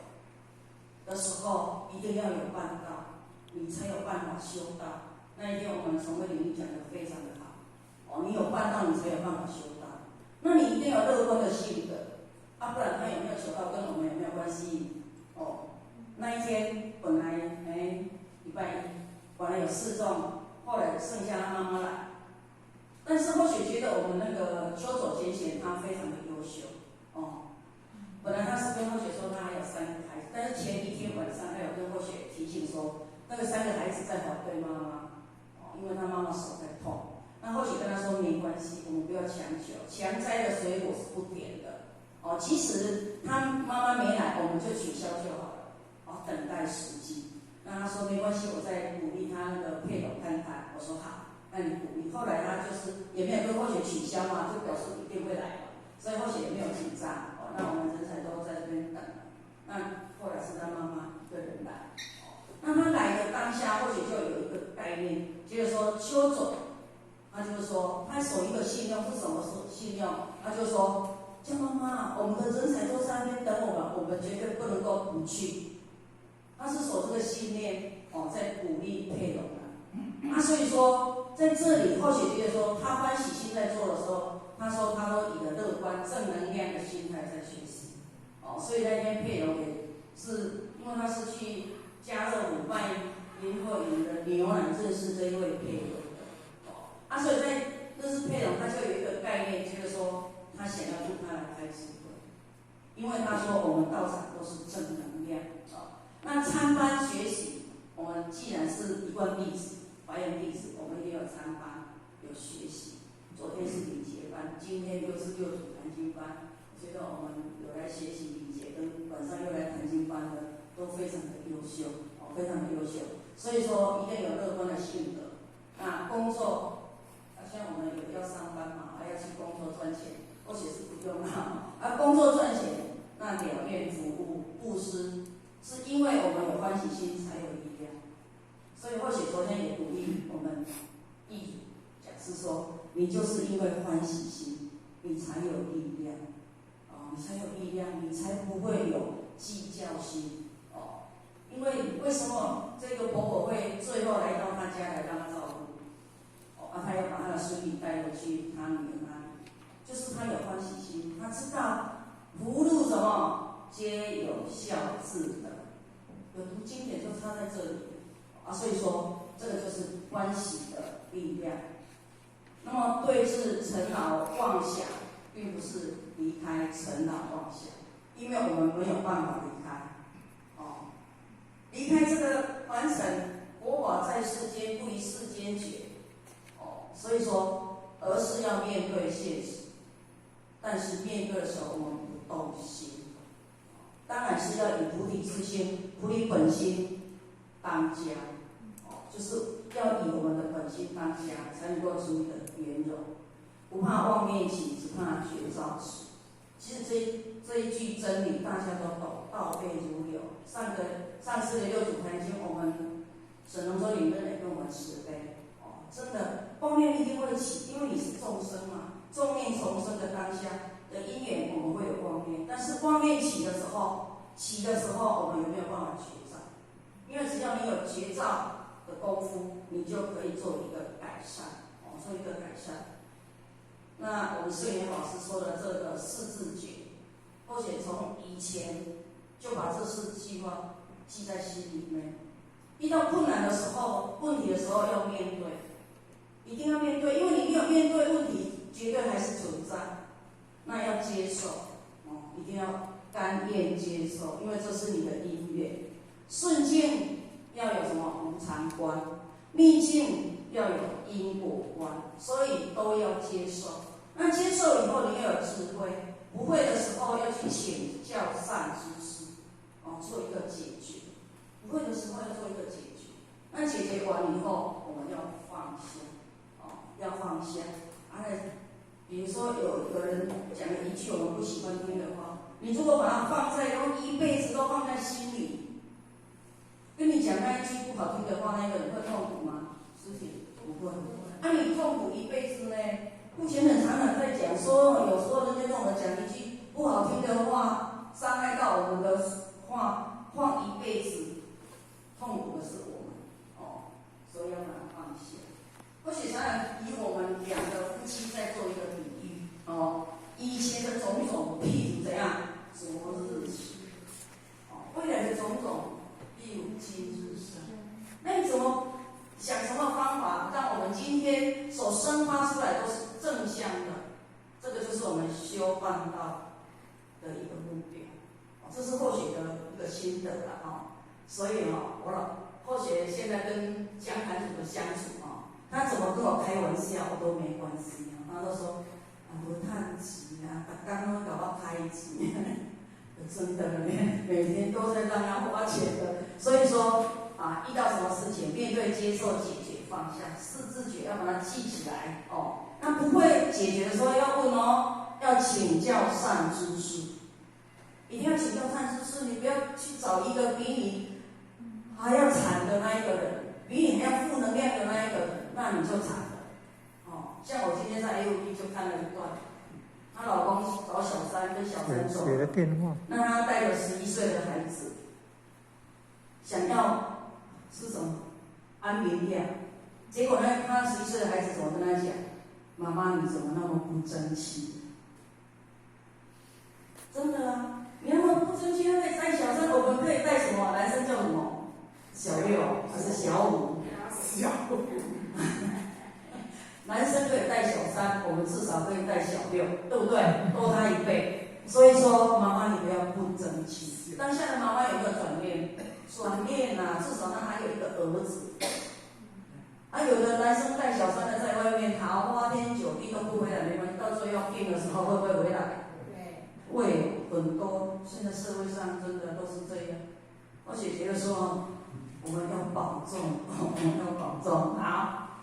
的时候，一定要有办道，你才有办法修道。那一天我们崇慧领域讲的非常的好，哦，你有办道，你才有办法修道。那你一定要乐观的性格，啊，不然他有没有修道跟我们有没有关系？哦，那一天本来哎礼拜一本来有四众，后来剩下他妈妈来。但是或许觉得我们那个邱左贤贤他非常的优秀哦，本来他是跟或许说他还有三个孩子，但是前一天晚上他有跟或许提醒说，那个三个孩子在反对妈妈，哦，因为他妈妈手在痛。那或许跟他说没关系，我们不要强求，强摘的水果是不甜的，哦，即使他妈妈没来，我们就取消就好了，哦，等待时机。那他说没关系，我再鼓励他那个配偶看看，我说好。那你鼓励，后来他就是也没有跟或许取消嘛，就表示一定会来嘛，所以或许也没有紧张哦。那我们人才都在这边等，那后来是他妈妈一个人来，哦，那他来的当下，或许就有一个概念，就是说邱总，他就是说他守一个信用是什么信用？他就说江妈妈，我们的人才都在那边等我们，我们绝对不能够不去。他是守这个信念哦，在鼓励佩蓉的。啊，所以说。在这里，或许觉得说他欢喜心在做的时候，他说他都以了乐观、正能量的心态在学习，哦，所以那天佩蓉也是，因为他是去家乐福卖林后营的牛奶认识这一位佩蓉的，哦，啊，所以在认识佩蓉，他就有一个概念，就是说他想要用他来开智慧，因为他说我们道场都是正能量，哦，那参班学习，我们既然是一贯弟子。华严弟子，我们一定要参班，有学习。昨天是礼节班，今天又是六祖坛经班。我觉得我们有来学习礼节，跟晚上又来坛经班的，都非常的优秀，哦，非常的优秀。所以说，一定有乐观的性格。那工作，啊，像我们有要上班嘛，还要去工作赚钱，或许是不用啦。啊，工作赚钱，那了愿服务布施，是因为我们有欢喜心，才有力量。所以或许昨天也鼓励我们易讲师说，你就是因为欢喜心，你才有力量，哦，你才有力量，你才不会有计较心，哦，因为为什么这个婆婆会最后来到他家来让他照顾？哦，啊，他要把他的孙女带回去他女儿那里，就是他有欢喜心，他知道福禄什么皆有孝字的，有读经典就差在这里。啊，所以说这个就是欢喜的力力量。那么对治尘劳妄想，并不是离开尘劳妄想，因为我们没有办法离开，哦，离开这个凡尘，佛法在世间不离世间觉，哦，所以说，而是要面对现实，但是面对的时候我们不动心，当然是要以菩提自性、菩提本心当家，哦，就是要以我们的本心当家，才能够处理的圆融，不怕妄念起，只怕觉照迟。其实这一句真理大家都懂，倒背如流。上次的六祖坛经，我们沈龙洲领队也跟我们慈悲哦，真的妄念一定会起，因为你是众生嘛，众念丛生的当下的因缘，我们会有妄念。但是妄念起的时候，我们有没有办法觉照？因为只要你有觉照的功夫，你就可以做一个改善，哦，做一个改善。那我们圣严法师说的这个四字诀，或许从以前就把这四句话记在心里面。遇到困难的时候、问题的时候要面对，一定要面对，因为你没有面对问题，绝对还是存在。那要接受，哦，一定要甘愿接受，因为这是你的因缘。顺境要有什么无常观，逆境要有因果观，所以都要接受。那接受以后，你要有智慧，不会的时候要去请教善知识，哦，做一个解决。不会的时候要做一个解决。那解决完以后，我们要放下，哦，要放下。啊，比如说有人讲了一句我们不喜欢听的话，你如果把它放在，然后一辈子都放在心里，跟你讲那一句不好听的话，那个人会痛苦吗？师姐不会。啊，你痛苦一辈子呢？目前很常常在讲说，有时候人家跟我们讲一句不好听的话，伤害到我们的话，放一辈子，痛苦的是我们，哦，所以要把它放下。或许常常以我们两个夫妻在做一个比喻，哦，以前的种种，譬如怎样，昨日死，哦，未来的种种，譬如今日生。那你怎么想什么方法，让我们今天所生发出来都是正向的？这个就是我们修办道的一个目标。这是或许的一个心得了哈。所以哈，我老或许现在跟江坛主的相处啊，他怎么跟我开玩笑，我都没关系啊。他都说啊，无趁钱啊，逐工拢共我开钱，真的，每天都在让他花钱的。所以说啊，遇到什么事情，面对、接受、解决、放下，四字诀要把它记起来哦。那不会解决的时候要问哦，要请教善知识，一定要请教善知识，你不要去找一个比你还要惨的那一个人，比你还要负能量的那一个人，那你就惨了。哦，像我今天在 AUB 就看了一段，她老公找小三跟小三走，写了电话，那她带着11岁的孩子，想要吃什么安眠药，结果呢，她十一岁的孩子怎么跟她讲？妈妈，你怎么那么不争气？真的啊，你那么不争气，那可以带小三，我们可以带什么？男生叫什么？小六还是小五？小五。男生可以带小三，我们至少可以带小六，对不对？多他一倍。所以说，妈妈你不要不争气。当下的妈妈有没有转念？转念啊，至少他还有一个儿子。啊，有的男生带小三的在外面桃花天酒地都不回来，没关系，到最后病的时候会不会回来？会，很多。现在社会上真的都是这样。而且觉得说，我们要保重，我们要保重。好，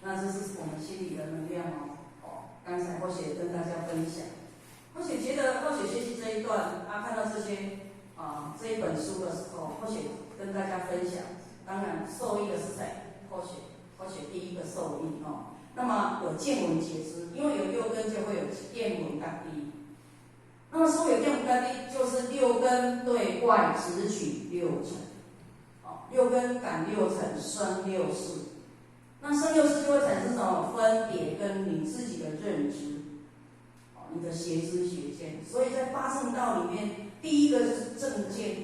那这是我们心里的能量哦。哦，刚才或许跟大家分享，或许觉得或许学习这一段，啊，看到这些啊这一本书的时候，或许跟大家分享。当然，受益的是谁？或许第一个受益哦。那么有见闻觉知，因为有六根就会有见闻觉知。那么说有见闻觉知，就是六根对外执取六尘，哦，六根感六尘，生六识。那生六识就会产生什么分别跟你自己的认知，哦，你的邪知邪见。所以在八圣道里面，第一个就是正见、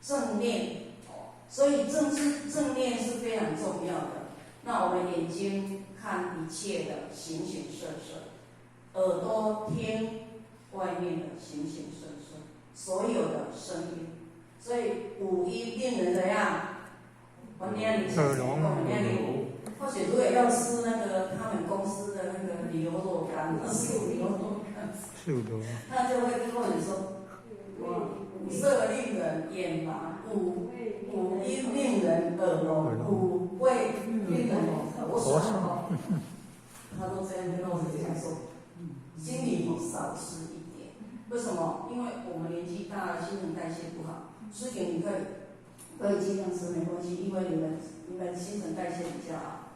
正念。所以正知正念是非常重要的。那我们眼睛看一切的形形色色，耳朵听外面的形形色色，所有的声音。所以五音令人怎样？我念你，我念你。或许如果要吃那个他们公司的那个牛肉干，素牛肉干，他就会跟我说：五色令人眼盲，五音令人耳聋，五味令人口爽。他都这样跟我这样说，心里少吃一点。为什么？因为我们年纪大了，新陈代谢不好。吃点你可以尽量吃没关系，因为你们新陈代谢比较好。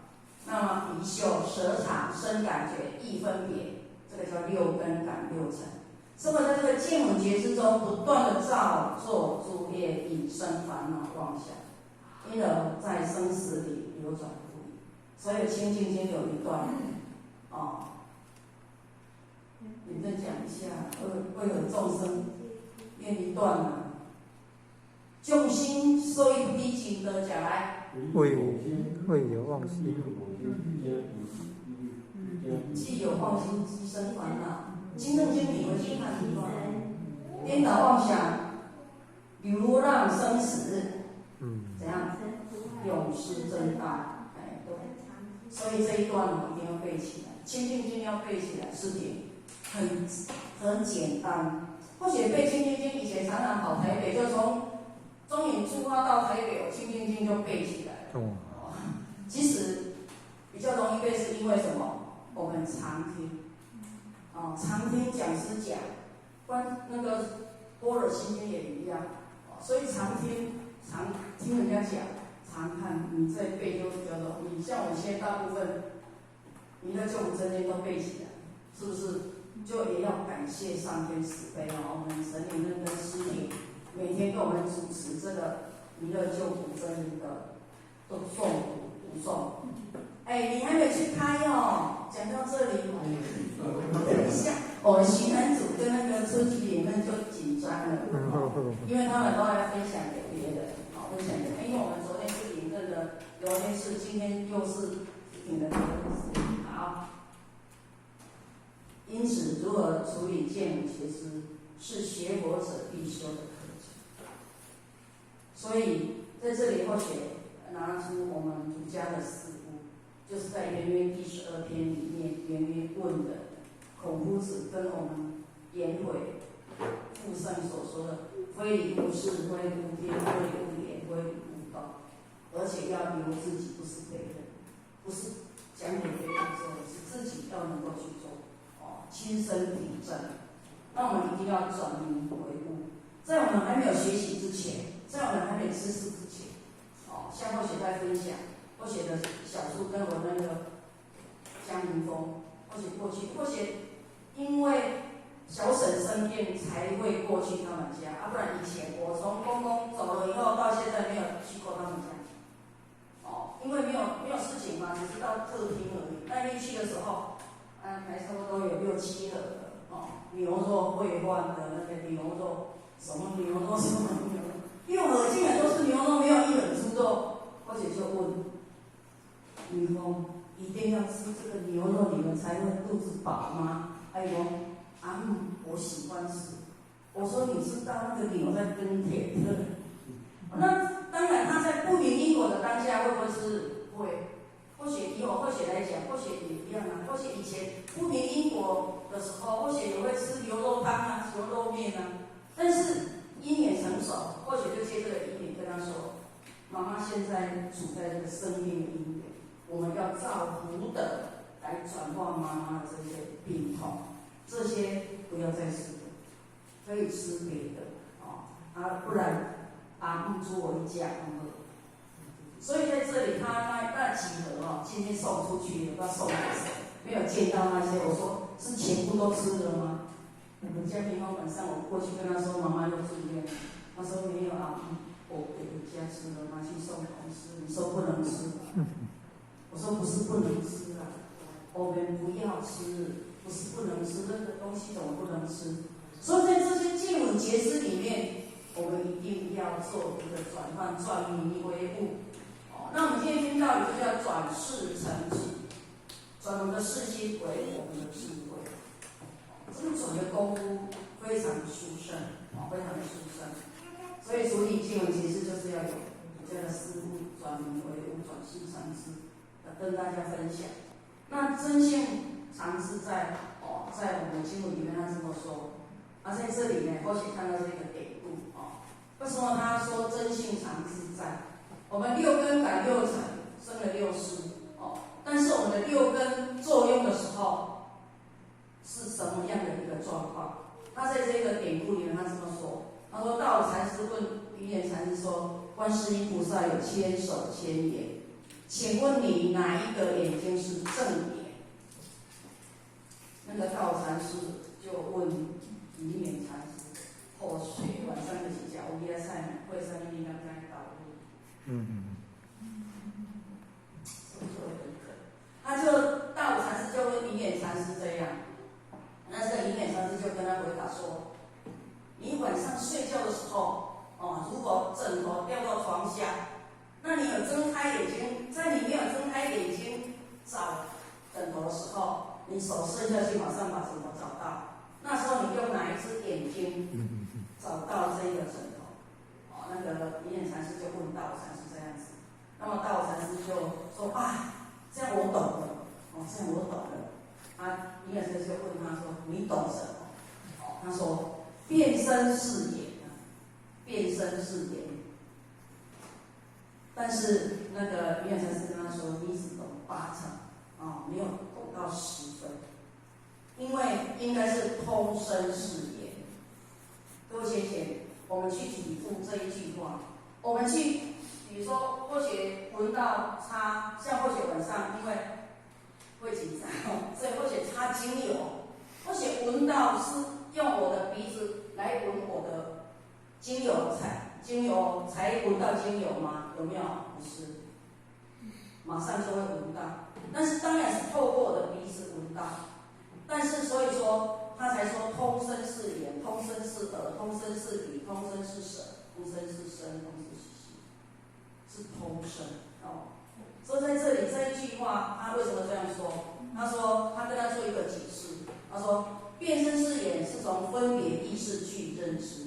那么鼻嗅、舌尝、身感觉、意分别，这个叫六根感六尘。生活在这个见闻觉知中，不断的造作诸业，引生烦恼妄想，因而在生死里流转不已。所以《清净经》有一段，哦，你再讲一下，为何众生愿意断啊？众生所以不得净道，讲来。为有妄心。既有妄心，即生烦恼。经正经你回去看一段，颠倒妄想，流浪生死，怎样？永失正道，哎，对。所以这一段我一定要背起来，清净经要背起来，是点很简单。或许背清净经以前常常跑台北，就从中影出发到台北，我清净经就背起来了。其实比较容易背，是因为什么？我们常听，哦，常听讲师讲，关那个般若心经也一样，所以常听，常听人家讲，常看，你再背就比较容易。像我现在大部分，弥勒救苦真经都背起来，是不是？就也要感谢上天慈悲哦，我们神灵认跟师父每天给我们主持这个弥勒救苦真经的都诵读读诵。哎，你还没去开哦？讲到这里，等一下，我们行恩组跟那个初级里面就紧张了，因为他们都来分享给别人，好，分享给，因为我们昨天是领证的聊天室，今天又是领的聊天室，好。因此，如何处理见闻觉知，是学佛者必修的课程。所以在这里，或许拿出我们儒家的四不，就是在《颜渊》第12篇里面，颜渊问的孔夫子跟我们颜回复圣所说的：“非礼勿视，非礼勿听，非礼勿言，非礼勿动。”而且要由自己，不是别人，不是讲给别人做，是自己要能够去做。亲身体证，那我们一定要转迷为悟。在我们还没有学习之前，在我们还没知识之前，哦，像我写在分享，我写的小树跟我那个江云峰，或许过去，或许因为小婶生病才会过去他们家，啊，不然以前我从公公走了以后到现在没有去过他们家，哦，因为没有事情嘛，只是到客厅而已。那天去的时候，啊，还差不多有六七盒的哦，牛肉烩饭的那个牛肉，什么牛肉什么牛肉，6盒竟然都是牛肉，没有一盒猪肉。或者就问，女峰一定要吃这个牛肉，你们才会肚子饱吗？哎呦，阿姆，我喜欢吃。我说你知道那个牛在耕田的，那当然他在不明因果的当下会不会吃？会。或许以我或许来讲，或许也一样啊。或许以前不明因果的时候，或许也会吃牛肉汤啊、牛肉面啊。但是因缘成熟，或许就借这个因缘跟他说：“妈妈现在处在这个生命的因缘，我们要造福德来转化妈妈的这些病痛，这些不要再吃了，可以吃别的哦啊，不然阿姆煮我一家。”所以在这里，他那几盒哦，今天送出去，不知道送给谁，没有见到那些。我说是全部都吃了吗？我们家平方晚上我过去跟他说，妈妈又住院，他说没有啊，我给回家吃了，拿去送同事。你说不能吃？我说不是不能吃啊，我们不要吃，不是不能吃，那个东西怎么不能吃？所以在这些见闻觉知里面，我们一定要做一个转换，转迷为悟。那我们今天听到的就叫转识成智，转我们的识心为我们的智慧。这个转的功夫非常的殊胜，哦，非常的殊胜。所以处理经文其实就是要有这样的师父转迷为悟，转识成智，来跟大家分享。那真性常自在哦，在我们的经文里面他这么说。啊，在这里呢，或许看到这个典故哦。为什么他说真性常自在？我们六根感六尘，生了六识哦。但是我们的六根作用的时候，是什么样的一个状况？他在这个典故里面，他这么说：他说，道武禅师问灵隐禅师说，观世音菩萨有千手千眼，请问你哪一个眼睛是正眼？那个道武禅师就问灵隐禅师：或许晚上就是食乌鱼仔菜，或啥物你敢知道？是不是会很渴？他就道武禅师就问灵隐禅师这样，那这个灵隐禅师就跟他回答说：你晚上睡觉的时候，哦，如果枕头掉到床下，那你有睁开眼睛，在你没有睁开眼睛找枕头的时候，你手伸下去，马上把枕头找到。那时候你用哪一只眼睛找到这个枕头？哦，那个灵隐禅师就问道武禅师这样子，那么道武禅师就说啊，这样我懂了，哦，这样我懂了。啊，灵隐禅师就问他说，你懂什么？哦，他说变身是眼，变身是眼。但是那个灵隐禅师跟他说，你只懂八成，哦，没有懂到10分，因为应该是通身是眼。各位先贤，我们去体悟这一句话，我们去，比如说或许闻到擦，像或许晚上因为会紧张，所以或许擦精油，或许闻到是用我的鼻子来闻我的精油才精油才闻到精油吗？有没有？不是，马上就会闻到。但是当然是透过我的鼻子闻到，但是所以说他才说通身是眼，通身是耳，通身是鼻，通身是舌，通身是身，通身是心，是通身哦。所以在这里这一句话，他为什么这样说？他说他跟他做一个解释，他说变身是眼是从分别意识去认知。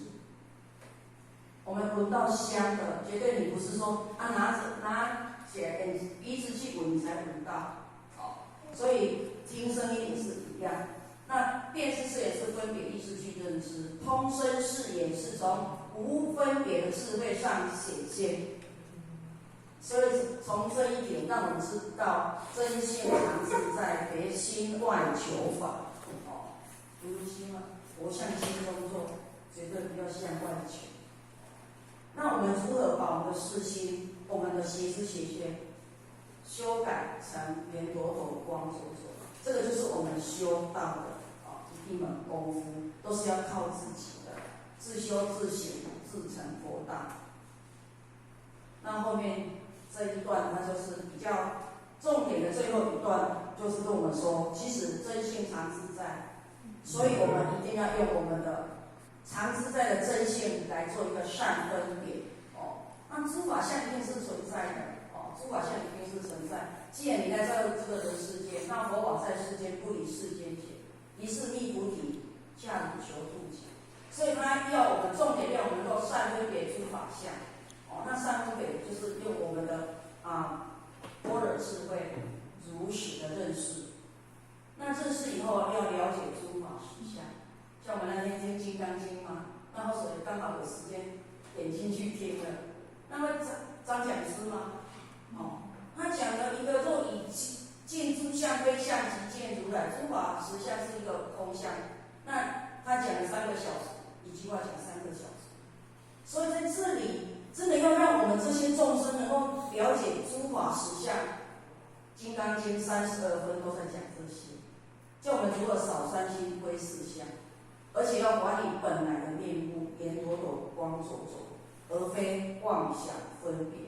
我们闻到香的，绝对你不是说啊拿着拿起来鼻子去闻你才闻到，哦，所以听声音也是一样。那变身是眼是分别意识去认知，通身是眼是从无分别的智慧上显现。所以从这一点让我们知道真性常自在，别心外求法。哦，如心嘛，佛向心中坐，绝对不要向外求。那我们如何把我们的识心、我们的邪知邪见修改成圆朵朵光灼灼？这个就是我们修道的啊一门功夫，都是要靠自己的自修自行，自成佛道。那后面这一段，它就是比较重点的最后一段，就是跟我们说，其实真性常自在，所以我们一定要用我们的常自在的真性来做一个善分别哦。那诸法相一定是存在的哦，诸法相一定是存在。既然你来到这个人世间，那佛法在世间不离世间解，一是觅菩提，下如求度解。所以他要我们重点要我们能够善分别诸法相哦。那善分别就是用我们的啊般若智慧如实的认识。那认识以后要了解诸法实相。像我们那天听《金刚经》嘛，那后所以刚好有时间点进去听了。那么张张讲师嘛，哦，他讲了一个若以见诸相非相即见如来，诸法实相是一个空相。那他讲了三个小时，一句话讲三个小时。所以在这里，真的要让我们这些众生能够了解诸法实相，《金刚经》32分都在讲这些，叫我们如何扫三心归四相。而且要还你本来的面目，圆朵朵光灼灼，而非妄想分别。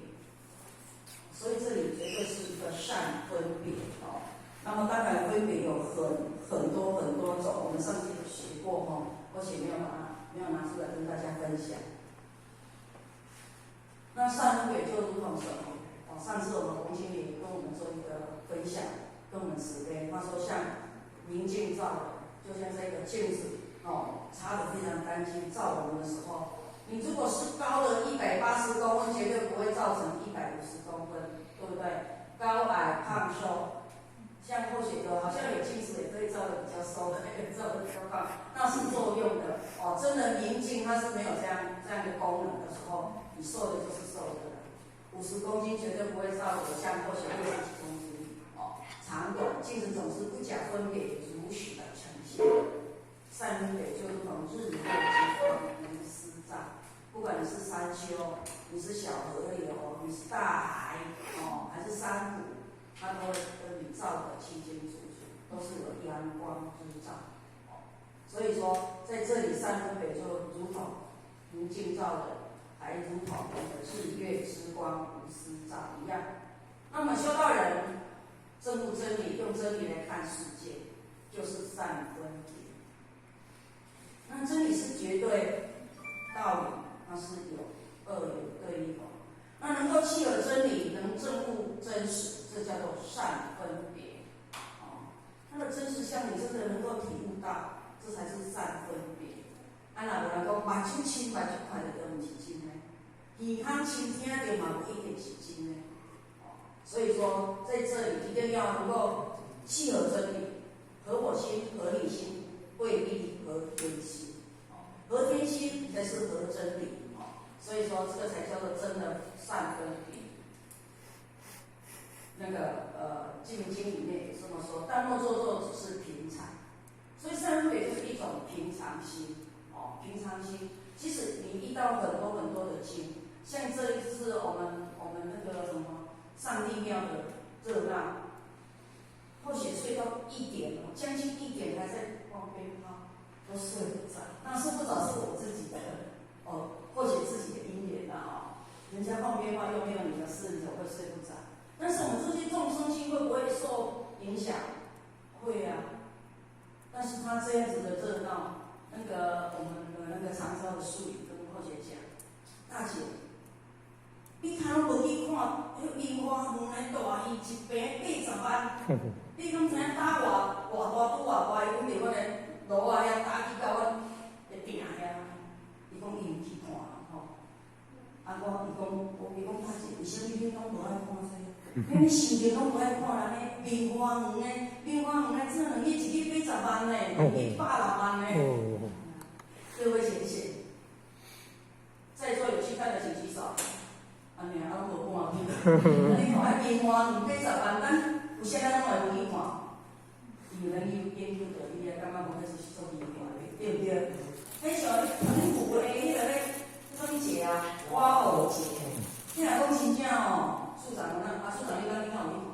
所以这里绝对是一个善分别哦。那么当然分别有很多很多种，我们上次有学过哈，而且没有把它没有拿出来跟大家分享。那善分别就如同什么？哦，上次我们洪经理跟我们做一个分享，跟我们慈悲，他说像明镜照的，就像这个镜子哦，擦得非常干净，照我们的时候，你如果是高了180公分，绝对不会照成150公分，对不对？高矮胖瘦，像后雪哥好像有镜子也可以照得比较瘦的，也照得比较胖，那是作用的哦。真的明镜它是没有这样的功能的时候，你瘦的就是瘦的了。50公斤绝对不会照得像后雪60几公斤哦。长短镜子总是不假分别，如实的呈现。善分别就如同日月之光，无私照。不管你是山丘，你是小河流，你是大海，哦，还是山谷，它都会跟你照得清清楚楚，都是有阳光之照。哦，所以说在这里善分别就如同明镜照的，还如同那个日月之光无私照一样。那么修道人证悟真理，用真理来看世界，就是善分别。那真理是绝对道理，它是有二元对立的。那能够契合真理，能证悟真实，这叫做善分别。哦，它的真实相你真的能够体悟到，这才是善分别。啊，若無人講目睭親目睭看著都毋是真的，耳孔親聽著嘛無一定是真的。哦，所以說在這裡一定要能夠契合真理，合我心，合你心，未必合天心。合天心才是合真理。哦，所以說這個才叫做真的善分別。那個《淨經》裡面也這麼說，但莫做作只是平常，所以善分別就是一種平常心。哦，平常心。其實你遇到很多很多的經，像這一次我們那個什麼上帝廟的熱鬧，或許睡到1點，將近1點還在放鞭炮，都睡不着。那睡不着是我自己的哦，或許自己的因緣啦哦。人家放鞭炮又沒有你的事，你怎麼會睡不着？但是我們這些眾生心會不會受影響？會啊。但是他這樣子的熱鬧，那個我們的那個長照的術語跟後姐講，大姐，你敢攏無去看，彼櫻花園的大戲一坪80萬，你敢知影打偌偌大拄偌大？伊講佇阮的路仔遐打去到阮的埕遐，伊講伊毋去看吼。啊，我伊講，我伊講大姐，為啥物恁攏無愛看這個？恁心情攏無愛看人的櫻花園的，櫻花園的這兩日一日80萬呢，兩日160萬呢。各位淺顯，在座有去看的請舉手。啊，爾，啊，無看去。你看彼櫻花園80萬，咱有啥人攏會有去看？因為咱有研究到伊也感覺講彼是足厲害的，對毋對？彼像恁舊的彼個咧，啥物節啊？花藕節。你若講真正吼，處長那啊，處長你敢你敢有去看？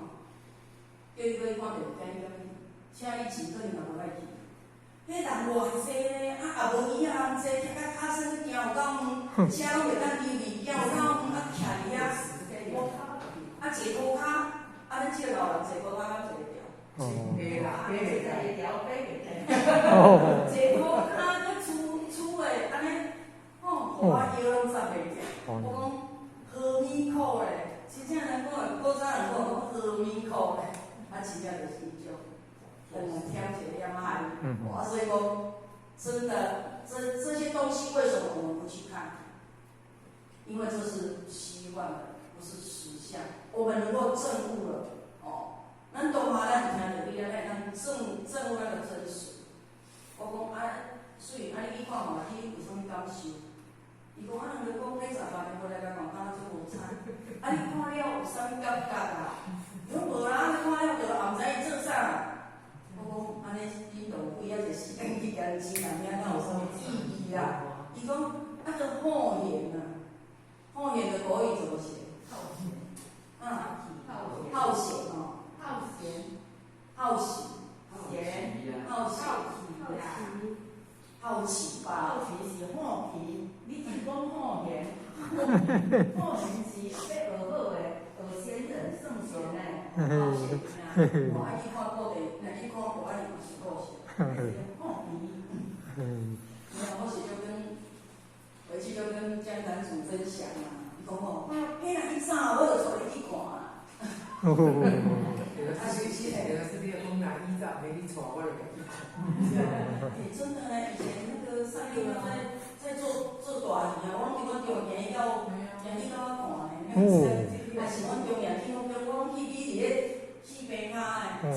叫你過去看就驚你敢去，請你錢可能嘛無愛去。彼人偌濟咧，啊也無椅仔通坐，徛甲跤酸行有夠遠，車攏袂當入去，行有夠遠，啊徛佇遐，啊坐塗跤，啊恁這個老人坐塗跤敢坐會著？會啦，爬會條，爬會坐塗跤閣出出的按呢，吼，予我腰攏扎袂著。我講何物苦咧？真正人講，古早人講講何物苦咧？啊，真正就是彼種，忝一個點仔害。哇，所以講，真的，這些東西為什麼我們不去看？因為這是虛幻的，不是實相。我們能夠證悟了，哦，咱當下咱聽著你啊，咱證悟那個真實。我講啊，水啊，你去看看，你有啥物感受？伊講啊，人哋講80萬的回來共看，敢若足無彩。啊，你看了有啥物感覺啊？伊講無啦，你看了就也毋知伊做啥。我講按呢，恁就有幾仔一個時間去共錢人遐，敢有啥物意義啊？伊講啊，就好閒啊，好閒的國語怎麼寫？好閒。啊，好閒哦。好閒。好奇。閒。好奇。好奇啦。好奇吧。好奇是好奇，你是講好閒。好閒是欲學好的，學先人聖賢的。好閒啊！我愛去看古地，若去看古愛是好閒。好奇。然後是就跟回去就跟江南主分享嘛，伊講吼，彼若一早我就帶你去看啦。啊，是是的，是你讲哪以早没你带，我就家己看。欸，真的呢，以前那个上面在做做大鱼啊，我拢伫阮中营到营去到我看呢。啊，是阮中营去，我拢去比伫咧四边跤的。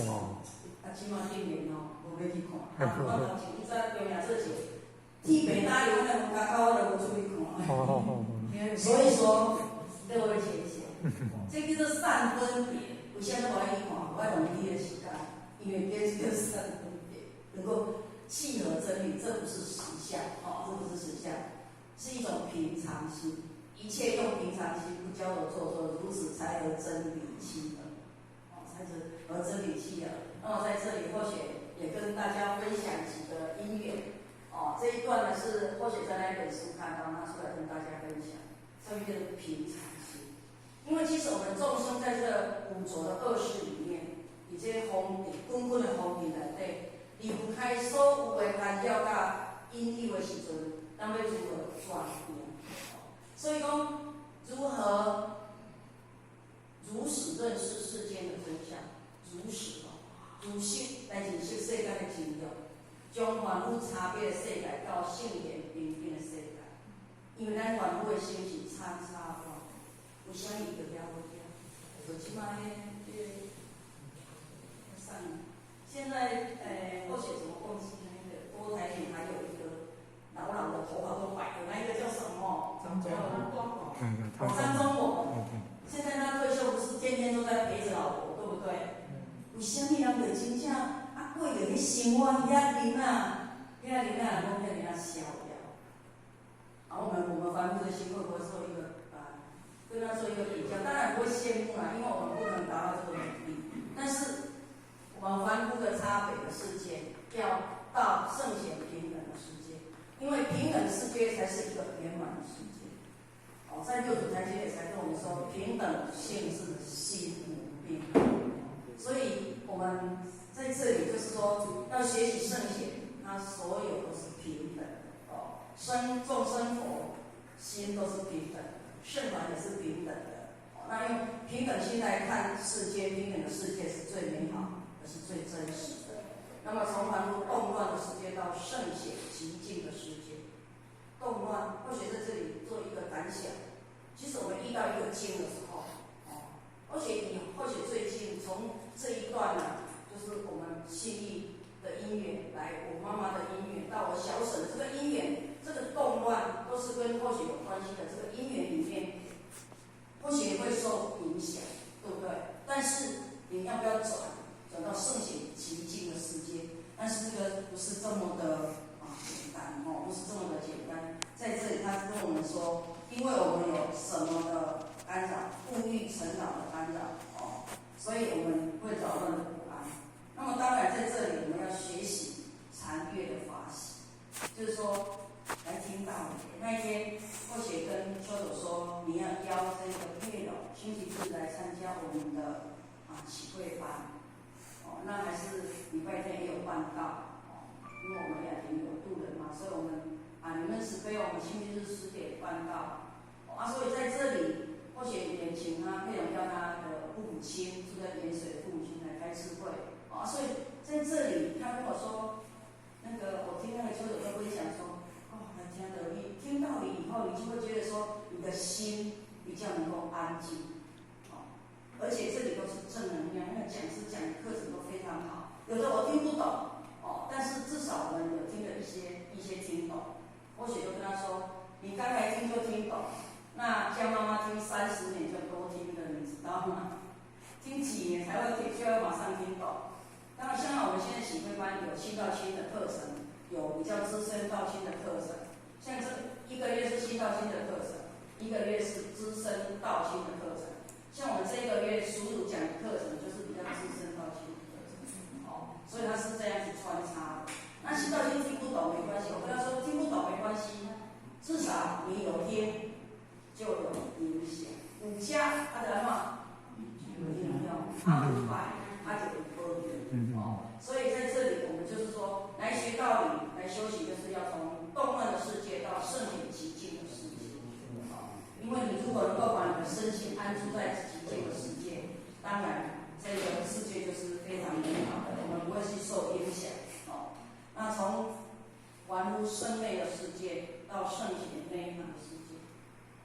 啊，这马竟然哦，无欲去看。啊，我头前以前中营做是铁平打入那门口，我就无出去看。所以说，各位浅显，这叫做善分别。为啥物无爱去看？无爱浪费你的时间，因为这叫善分别，能够契合真理，這不是實相，哦，這不是實相，是一種平常心。一切用平常心，不矯揉造作，如此才和真理契合，哦，才是和真理契合。那麼在這裡，或許也跟大家分享幾個因緣，哦，這一段呢是或許在那本書看到，拿出來跟大家分享，這個平常心。因為其實我們眾生在這五濁的惡世裡面，以這風塵滾滾的風塵內底，離不開所有的干擾佮引誘的時陣，咱欲如何轉變？所以講，如何如實認識世間的真相？如實哦，如實來認識世間的真相，將凡夫差別的世界到聖賢平等的世界。因為咱凡夫的心是參差無，為啥物伊就遐無聽？就這擺彼個上，現在或許怎麼忘記那個郭台銘還有一個老老的頭髮都白的那一個叫什麼？張忠謀。張忠謀。現在他退休不是天天都在陪着老婆，對不對？為啥物人就真正啊過著彼生活遐囡仔，遐囡仔攏遐爾仔逍遙？啊，我們凡夫的心會不會做一個啊，跟他做一個比較？當然不會羨慕啦，因為我們不可能達到這個能力。但是我們凡夫的差別的世界，要到聖賢平等的世界，因為平等世界才是一個圓滿的世界。哦，在六祖壇經也才跟我們說，平等性是心無病。所以我們在這裡就是說，要學習聖賢，他所有都是平等的哦，生眾生佛心都是平等的，聖凡也是平等的。哦，那用平等心來看世間，平等的世界是最美好，也是最真實的。那麼從凡夫動亂的世界到聖賢寂靜的世界，動亂，或許在這裡做一個感想。其實我們遇到一個境的時候，哦，而且你或許最近從這一段呢，就是我們信義的因緣，來我媽媽的因緣，到我小嬸的這個因緣，這個動亂都是跟或許有關係的。這個因緣裡面，或許會受影響，對不對？但是你要不要轉，轉到聖賢寂靜的世界？但是這個不是這麼的啊簡單哦，不是這麼的簡單。在這裡，他跟我們說，因為我們有什麼的干擾，物欲塵勞的干擾哦，所以我們會擾亂的不安。那麼當然在這裡，我們要學習禪悅的法喜，就是說來聽道理。那一天，或許跟秋總說，你要邀這個佩蓉星期日來參加我們的啊啟慧班，哦，那還是禮拜天也有辦到哦，因為我們雅婷有渡人嘛，所以我們啊，你們慈悲，我們星期日10點半到，啊，所以在這裡，或許也請他佩蓉叫他的父母親住在鹽水的父母親來開智慧，啊，所以在這裡他跟我說，那個我聽那個秋總在分享說，哦，來聽道理，聽道理以後，你就會覺得說你的心比較能夠安靜，哦，而且這裡都是正能量，那個講師講的課程都非常好，有的我聽不懂，哦，但是至少我們有聽了一些聽懂。或許就跟他說，你剛才聽就聽懂，那叫媽媽聽30年就多聽了，你知道嗎？聽幾年才會聽，就要馬上聽懂。當然，像我們現在啟慧班有新到親的課程，有比較資深道親的課程。像這一個月是新道親的課程，一個月是資深道親的課程。像我們這個月叔叔講的課程就是比較資深道親的課程，哦，所以它是這樣子穿插的。那新道親聽不懂沒關係，我跟他說聽不懂沒關係，至少你有聽就有影響。有食啊，就按怎有營養，啊有拜啊就有保佑。哦，所以在這裡我們就是說，來學道理，來修行，就是要從動亂的世界到聖賢寂靜的世界。哦，因為你如果能夠把你的身心安住在寂靜的世界，当然这个世界就是非常美好的，我们不会去受影响哦。那从凡夫生昧的世界到圣贤涅槃的世界，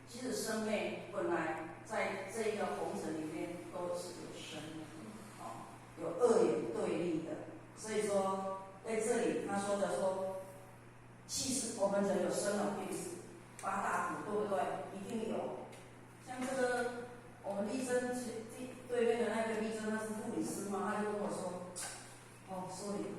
其实生昧本来在这一个红尘里面都是有生的，哦，有二元对立的。所以说，在这里他说的说，其实我们人有生老病死八大苦，对不对？一定有。像这个我们丽珍对面的那个丽珍，她是护理师嘛，她就跟我说，哦，所以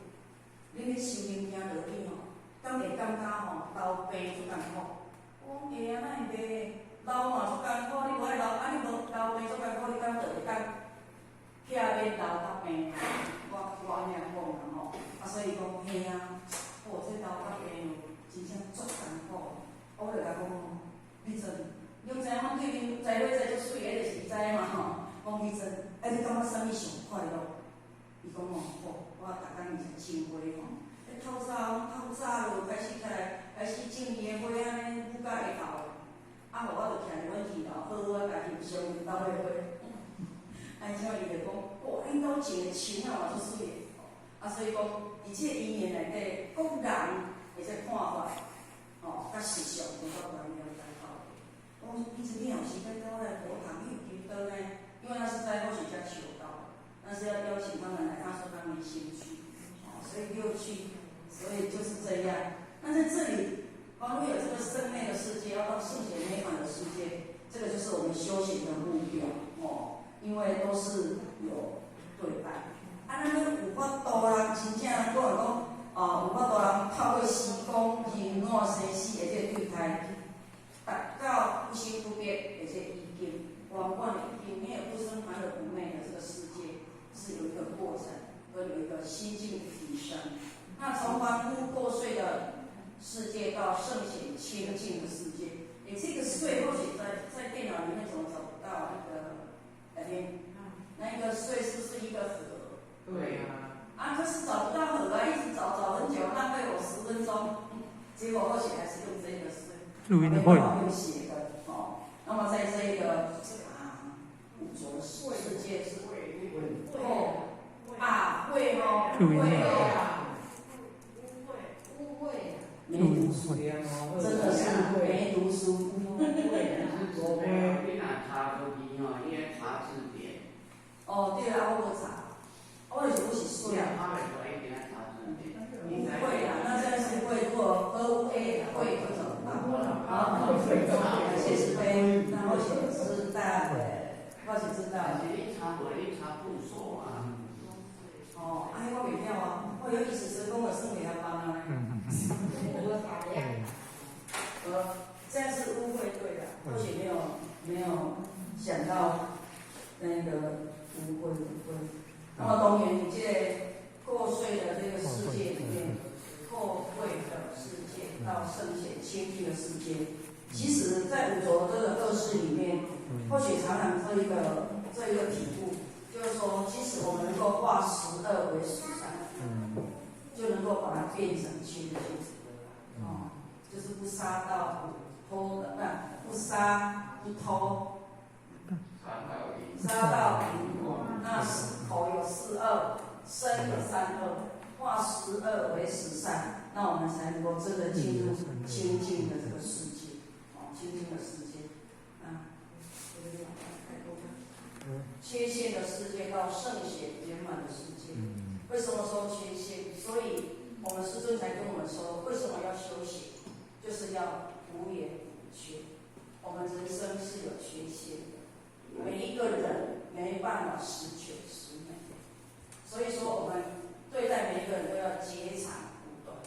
你咧修行行落去吼，敢会感觉吼老病足艰苦？我讲会啊，哪会袂？老嘛足艰苦，你无爱老，啊你无老病足艰苦，你敢就会当避免老甲病？我按呢讲啦吼，啊所以讲嘿啊，哦这老甲病哦，真正足艰苦。我就共讲哦，丽珍，你知影阮对面在咧在足媠，彼就是伊知嘛吼。讲丽珍，啊你感觉啥物上快乐？伊讲哦，好，我逐工食青花吼。彼透早，透早就开始起来，开始种伊的花按呢，舞到下昼。啊，予我就徛伫阮耳头，好好啊，共欣赏𪜶兜的花。啊，怎伊就讲，哇，恁兜种的青仔嘛足媠的。啊，所以讲，伫这个因缘内底，各人的这看法，吼，佮思想都较不了解到。我讲，其实你有时间跟我来佛堂，你有求道呢？因为那是在或许家求道，但是要邀请他们来，他说他没兴趣，哦，所以又去，所以就是这样。那在这里，凡夫有这个生昧的世界，要到圣贤涅槃的世界，这个就是我们修行的目标，哦，因为都是有对待。啊，咱有法度人真正讲来讲，啊，有法度人透过时光、人我生死的这个对待，达到不生不灭的这个已经，圆满的已经没有不生还有不昧的这个世界，是有一个过程，跟有一个心境的提升。那从凡夫垢秽的世界到圣贤清净的世界，你这个秽或许在电脑里面怎么找不到那个？哎，那个秽是不是一个河？对呀。啊，可是找不到河啊，一直找找很久，浪费我10分钟，结果或许还是用这个水，注音会用写的哦。那么在这个啊五浊世界是哦啊会哦注音会会误会，没读书，真的是没读书。你若查过去吼，伊爱查字典。哦，对啊，我无查，我就是我是水啊。拍袂出来，一定爱查字典。不会啊，那这样是会，如果 O A 会就找不到。好，谢师非，那或许知道的，或许知道。但是你查无，你查部首啊。哦，哎，我袂晓啊，我有意思是讲我算袂晓办啊。这样是误会对的，或许没有想到那个误会误会。那么当然，你这个垢秽的这个世界里面，垢秽的世界到圣贤清净的世界，其实在五浊这个恶世里面，或许常常这一个体悟，就是说，即使我们能够化十恶为十善，就能够把它变成清净。哦，就是不杀盗不偷的，不杀不偷，杀盗淫，那口有四恶，身有三恶，化十恶为十善，那我们才能够真的进入清净的这个世界，哦，清净的世界，啊，缺陷的世界到圣贤圆满的世界，为什么说缺陷？所以我们师尊才跟我们说，为什么要修行？就是要无圆无缺。我们人生是有缺陷的，每一个人没办法十全十美，所以说我们对待每一个人都要截长补短。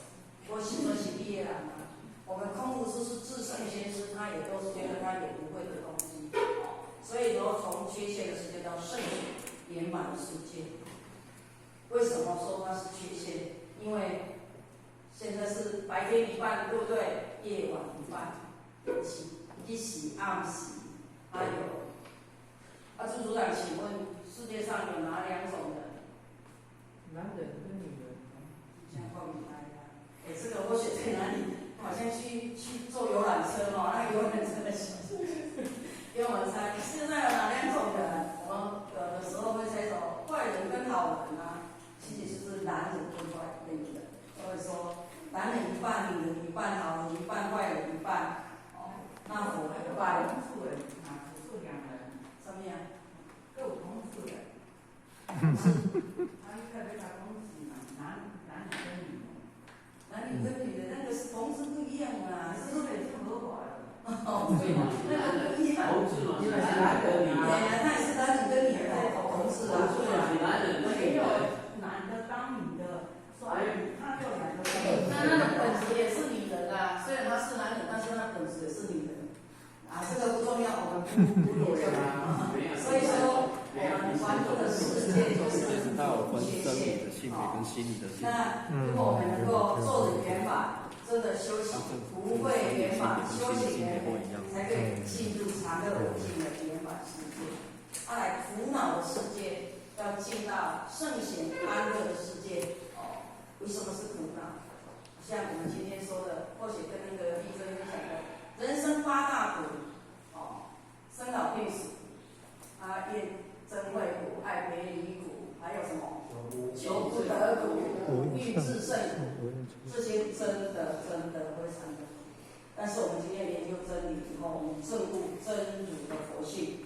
我是说是毕业人啊，我们空无师是至圣先师，他也都是觉得他有不会的东西，所以说从缺陷的世界到圣贤圆满的世界，为什么说它是缺陷？因为现在是白天一半，对不对？夜晚一半，是日时暗时，还有。啊，朱组长，请问世界上有哪两种人？男人跟女人。这样讲唔知啊。哎，这个或许在哪里？好像去坐游览车哦，那个游览车的小给我们猜，世界上有哪两种人？我们有的时候女的，所以說男人一半，女人一半，好人一半，壞人一半，哦，那佛一半。同住的，啊，只住兩人。什麼呀？閣有同住的。他應該要查同志嘛，男女跟女的。男女跟女的那個是同志不一樣啊，是不是已經合法了？哦，對，那個不一樣。同志嘛是男的跟女的。對啊，他也是男女跟女的同志啊，同志嘛是男人跟女沒有的。男的當女的，所以他就兩個。那那個本質也是女人啊，雖然他是男人，但是他本質也是女人。啊，這個不重要，我們不研究。所以說，我們關注的世界就是它有分生理的性別跟心理的性別。那如果我們能夠做的圓滿，真的修行不會圓滿，修行圓滿，才可以進入常樂我淨的圓滿世界。啊，來苦惱的世界，要進到聖賢安樂的世界。哦，為什麼是苦惱？像我們今天說的，或許跟那個麗珍分享的，人生八大苦，哦，生老病死，啊，怨憎會苦，愛別離苦，還有什麼？求不得苦，欲自勝苦，這些真的真的非常的苦。但是我們今天研究真理以後，我們證悟真如的佛性，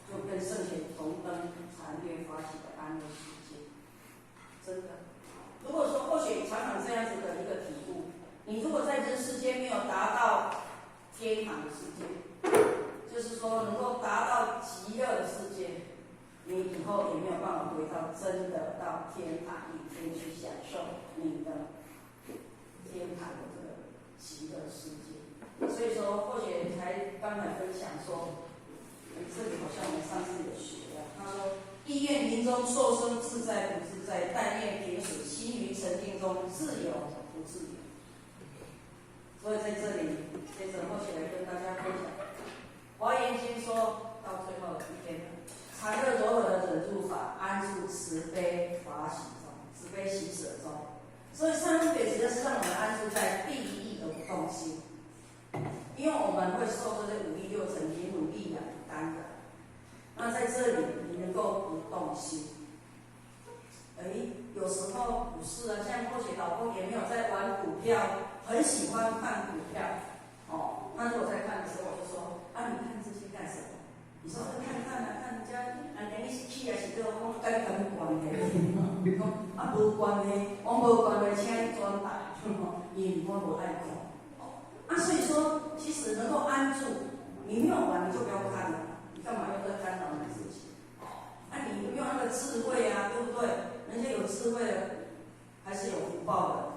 就跟聖賢同登禪悅法喜的安樂世界。真的，如果說或許常常這樣子的一個體悟，你如果在人世間沒有達到天堂的世界，就是說能夠達到極樂的世界，你以後也沒有辦法回到真的到天堂裡天去享受你的天堂的這個極樂世界。所以說，或許才剛才分享說，這裡好像我們上次有學的，他說：意願臨終受生自在不自在，但願平時心於沉靜中自由不自由。所以在這裡，接着或許來跟大家分享，《華嚴經》說到最後一天，常樂柔和的忍辱法，安住慈悲法喜中，慈悲喜捨中。所以三分別主要是讓我們安住在第一義的不動心，因為我們會受這些五欲六塵名聞利養的干擾。那在這裡，你能夠不動心。哎，有時候不是啊，像或許老公也沒有在玩股票，很喜歡看股票。哦，那如果在看的時候，我就說啊，你看這些幹什麼？你說看看啊，看人家啊，連你是起還是落，我跟你無關係。講啊，無關係，我無關係，請你轉台，因為我無愛看。哦，啊，所以說，其實能夠安住，你沒有玩，你就不要看了，你幹嘛要在干擾你自己？哦，啊，你有沒有那個智慧啊？對不對？人家有智慧的，還是有福報的。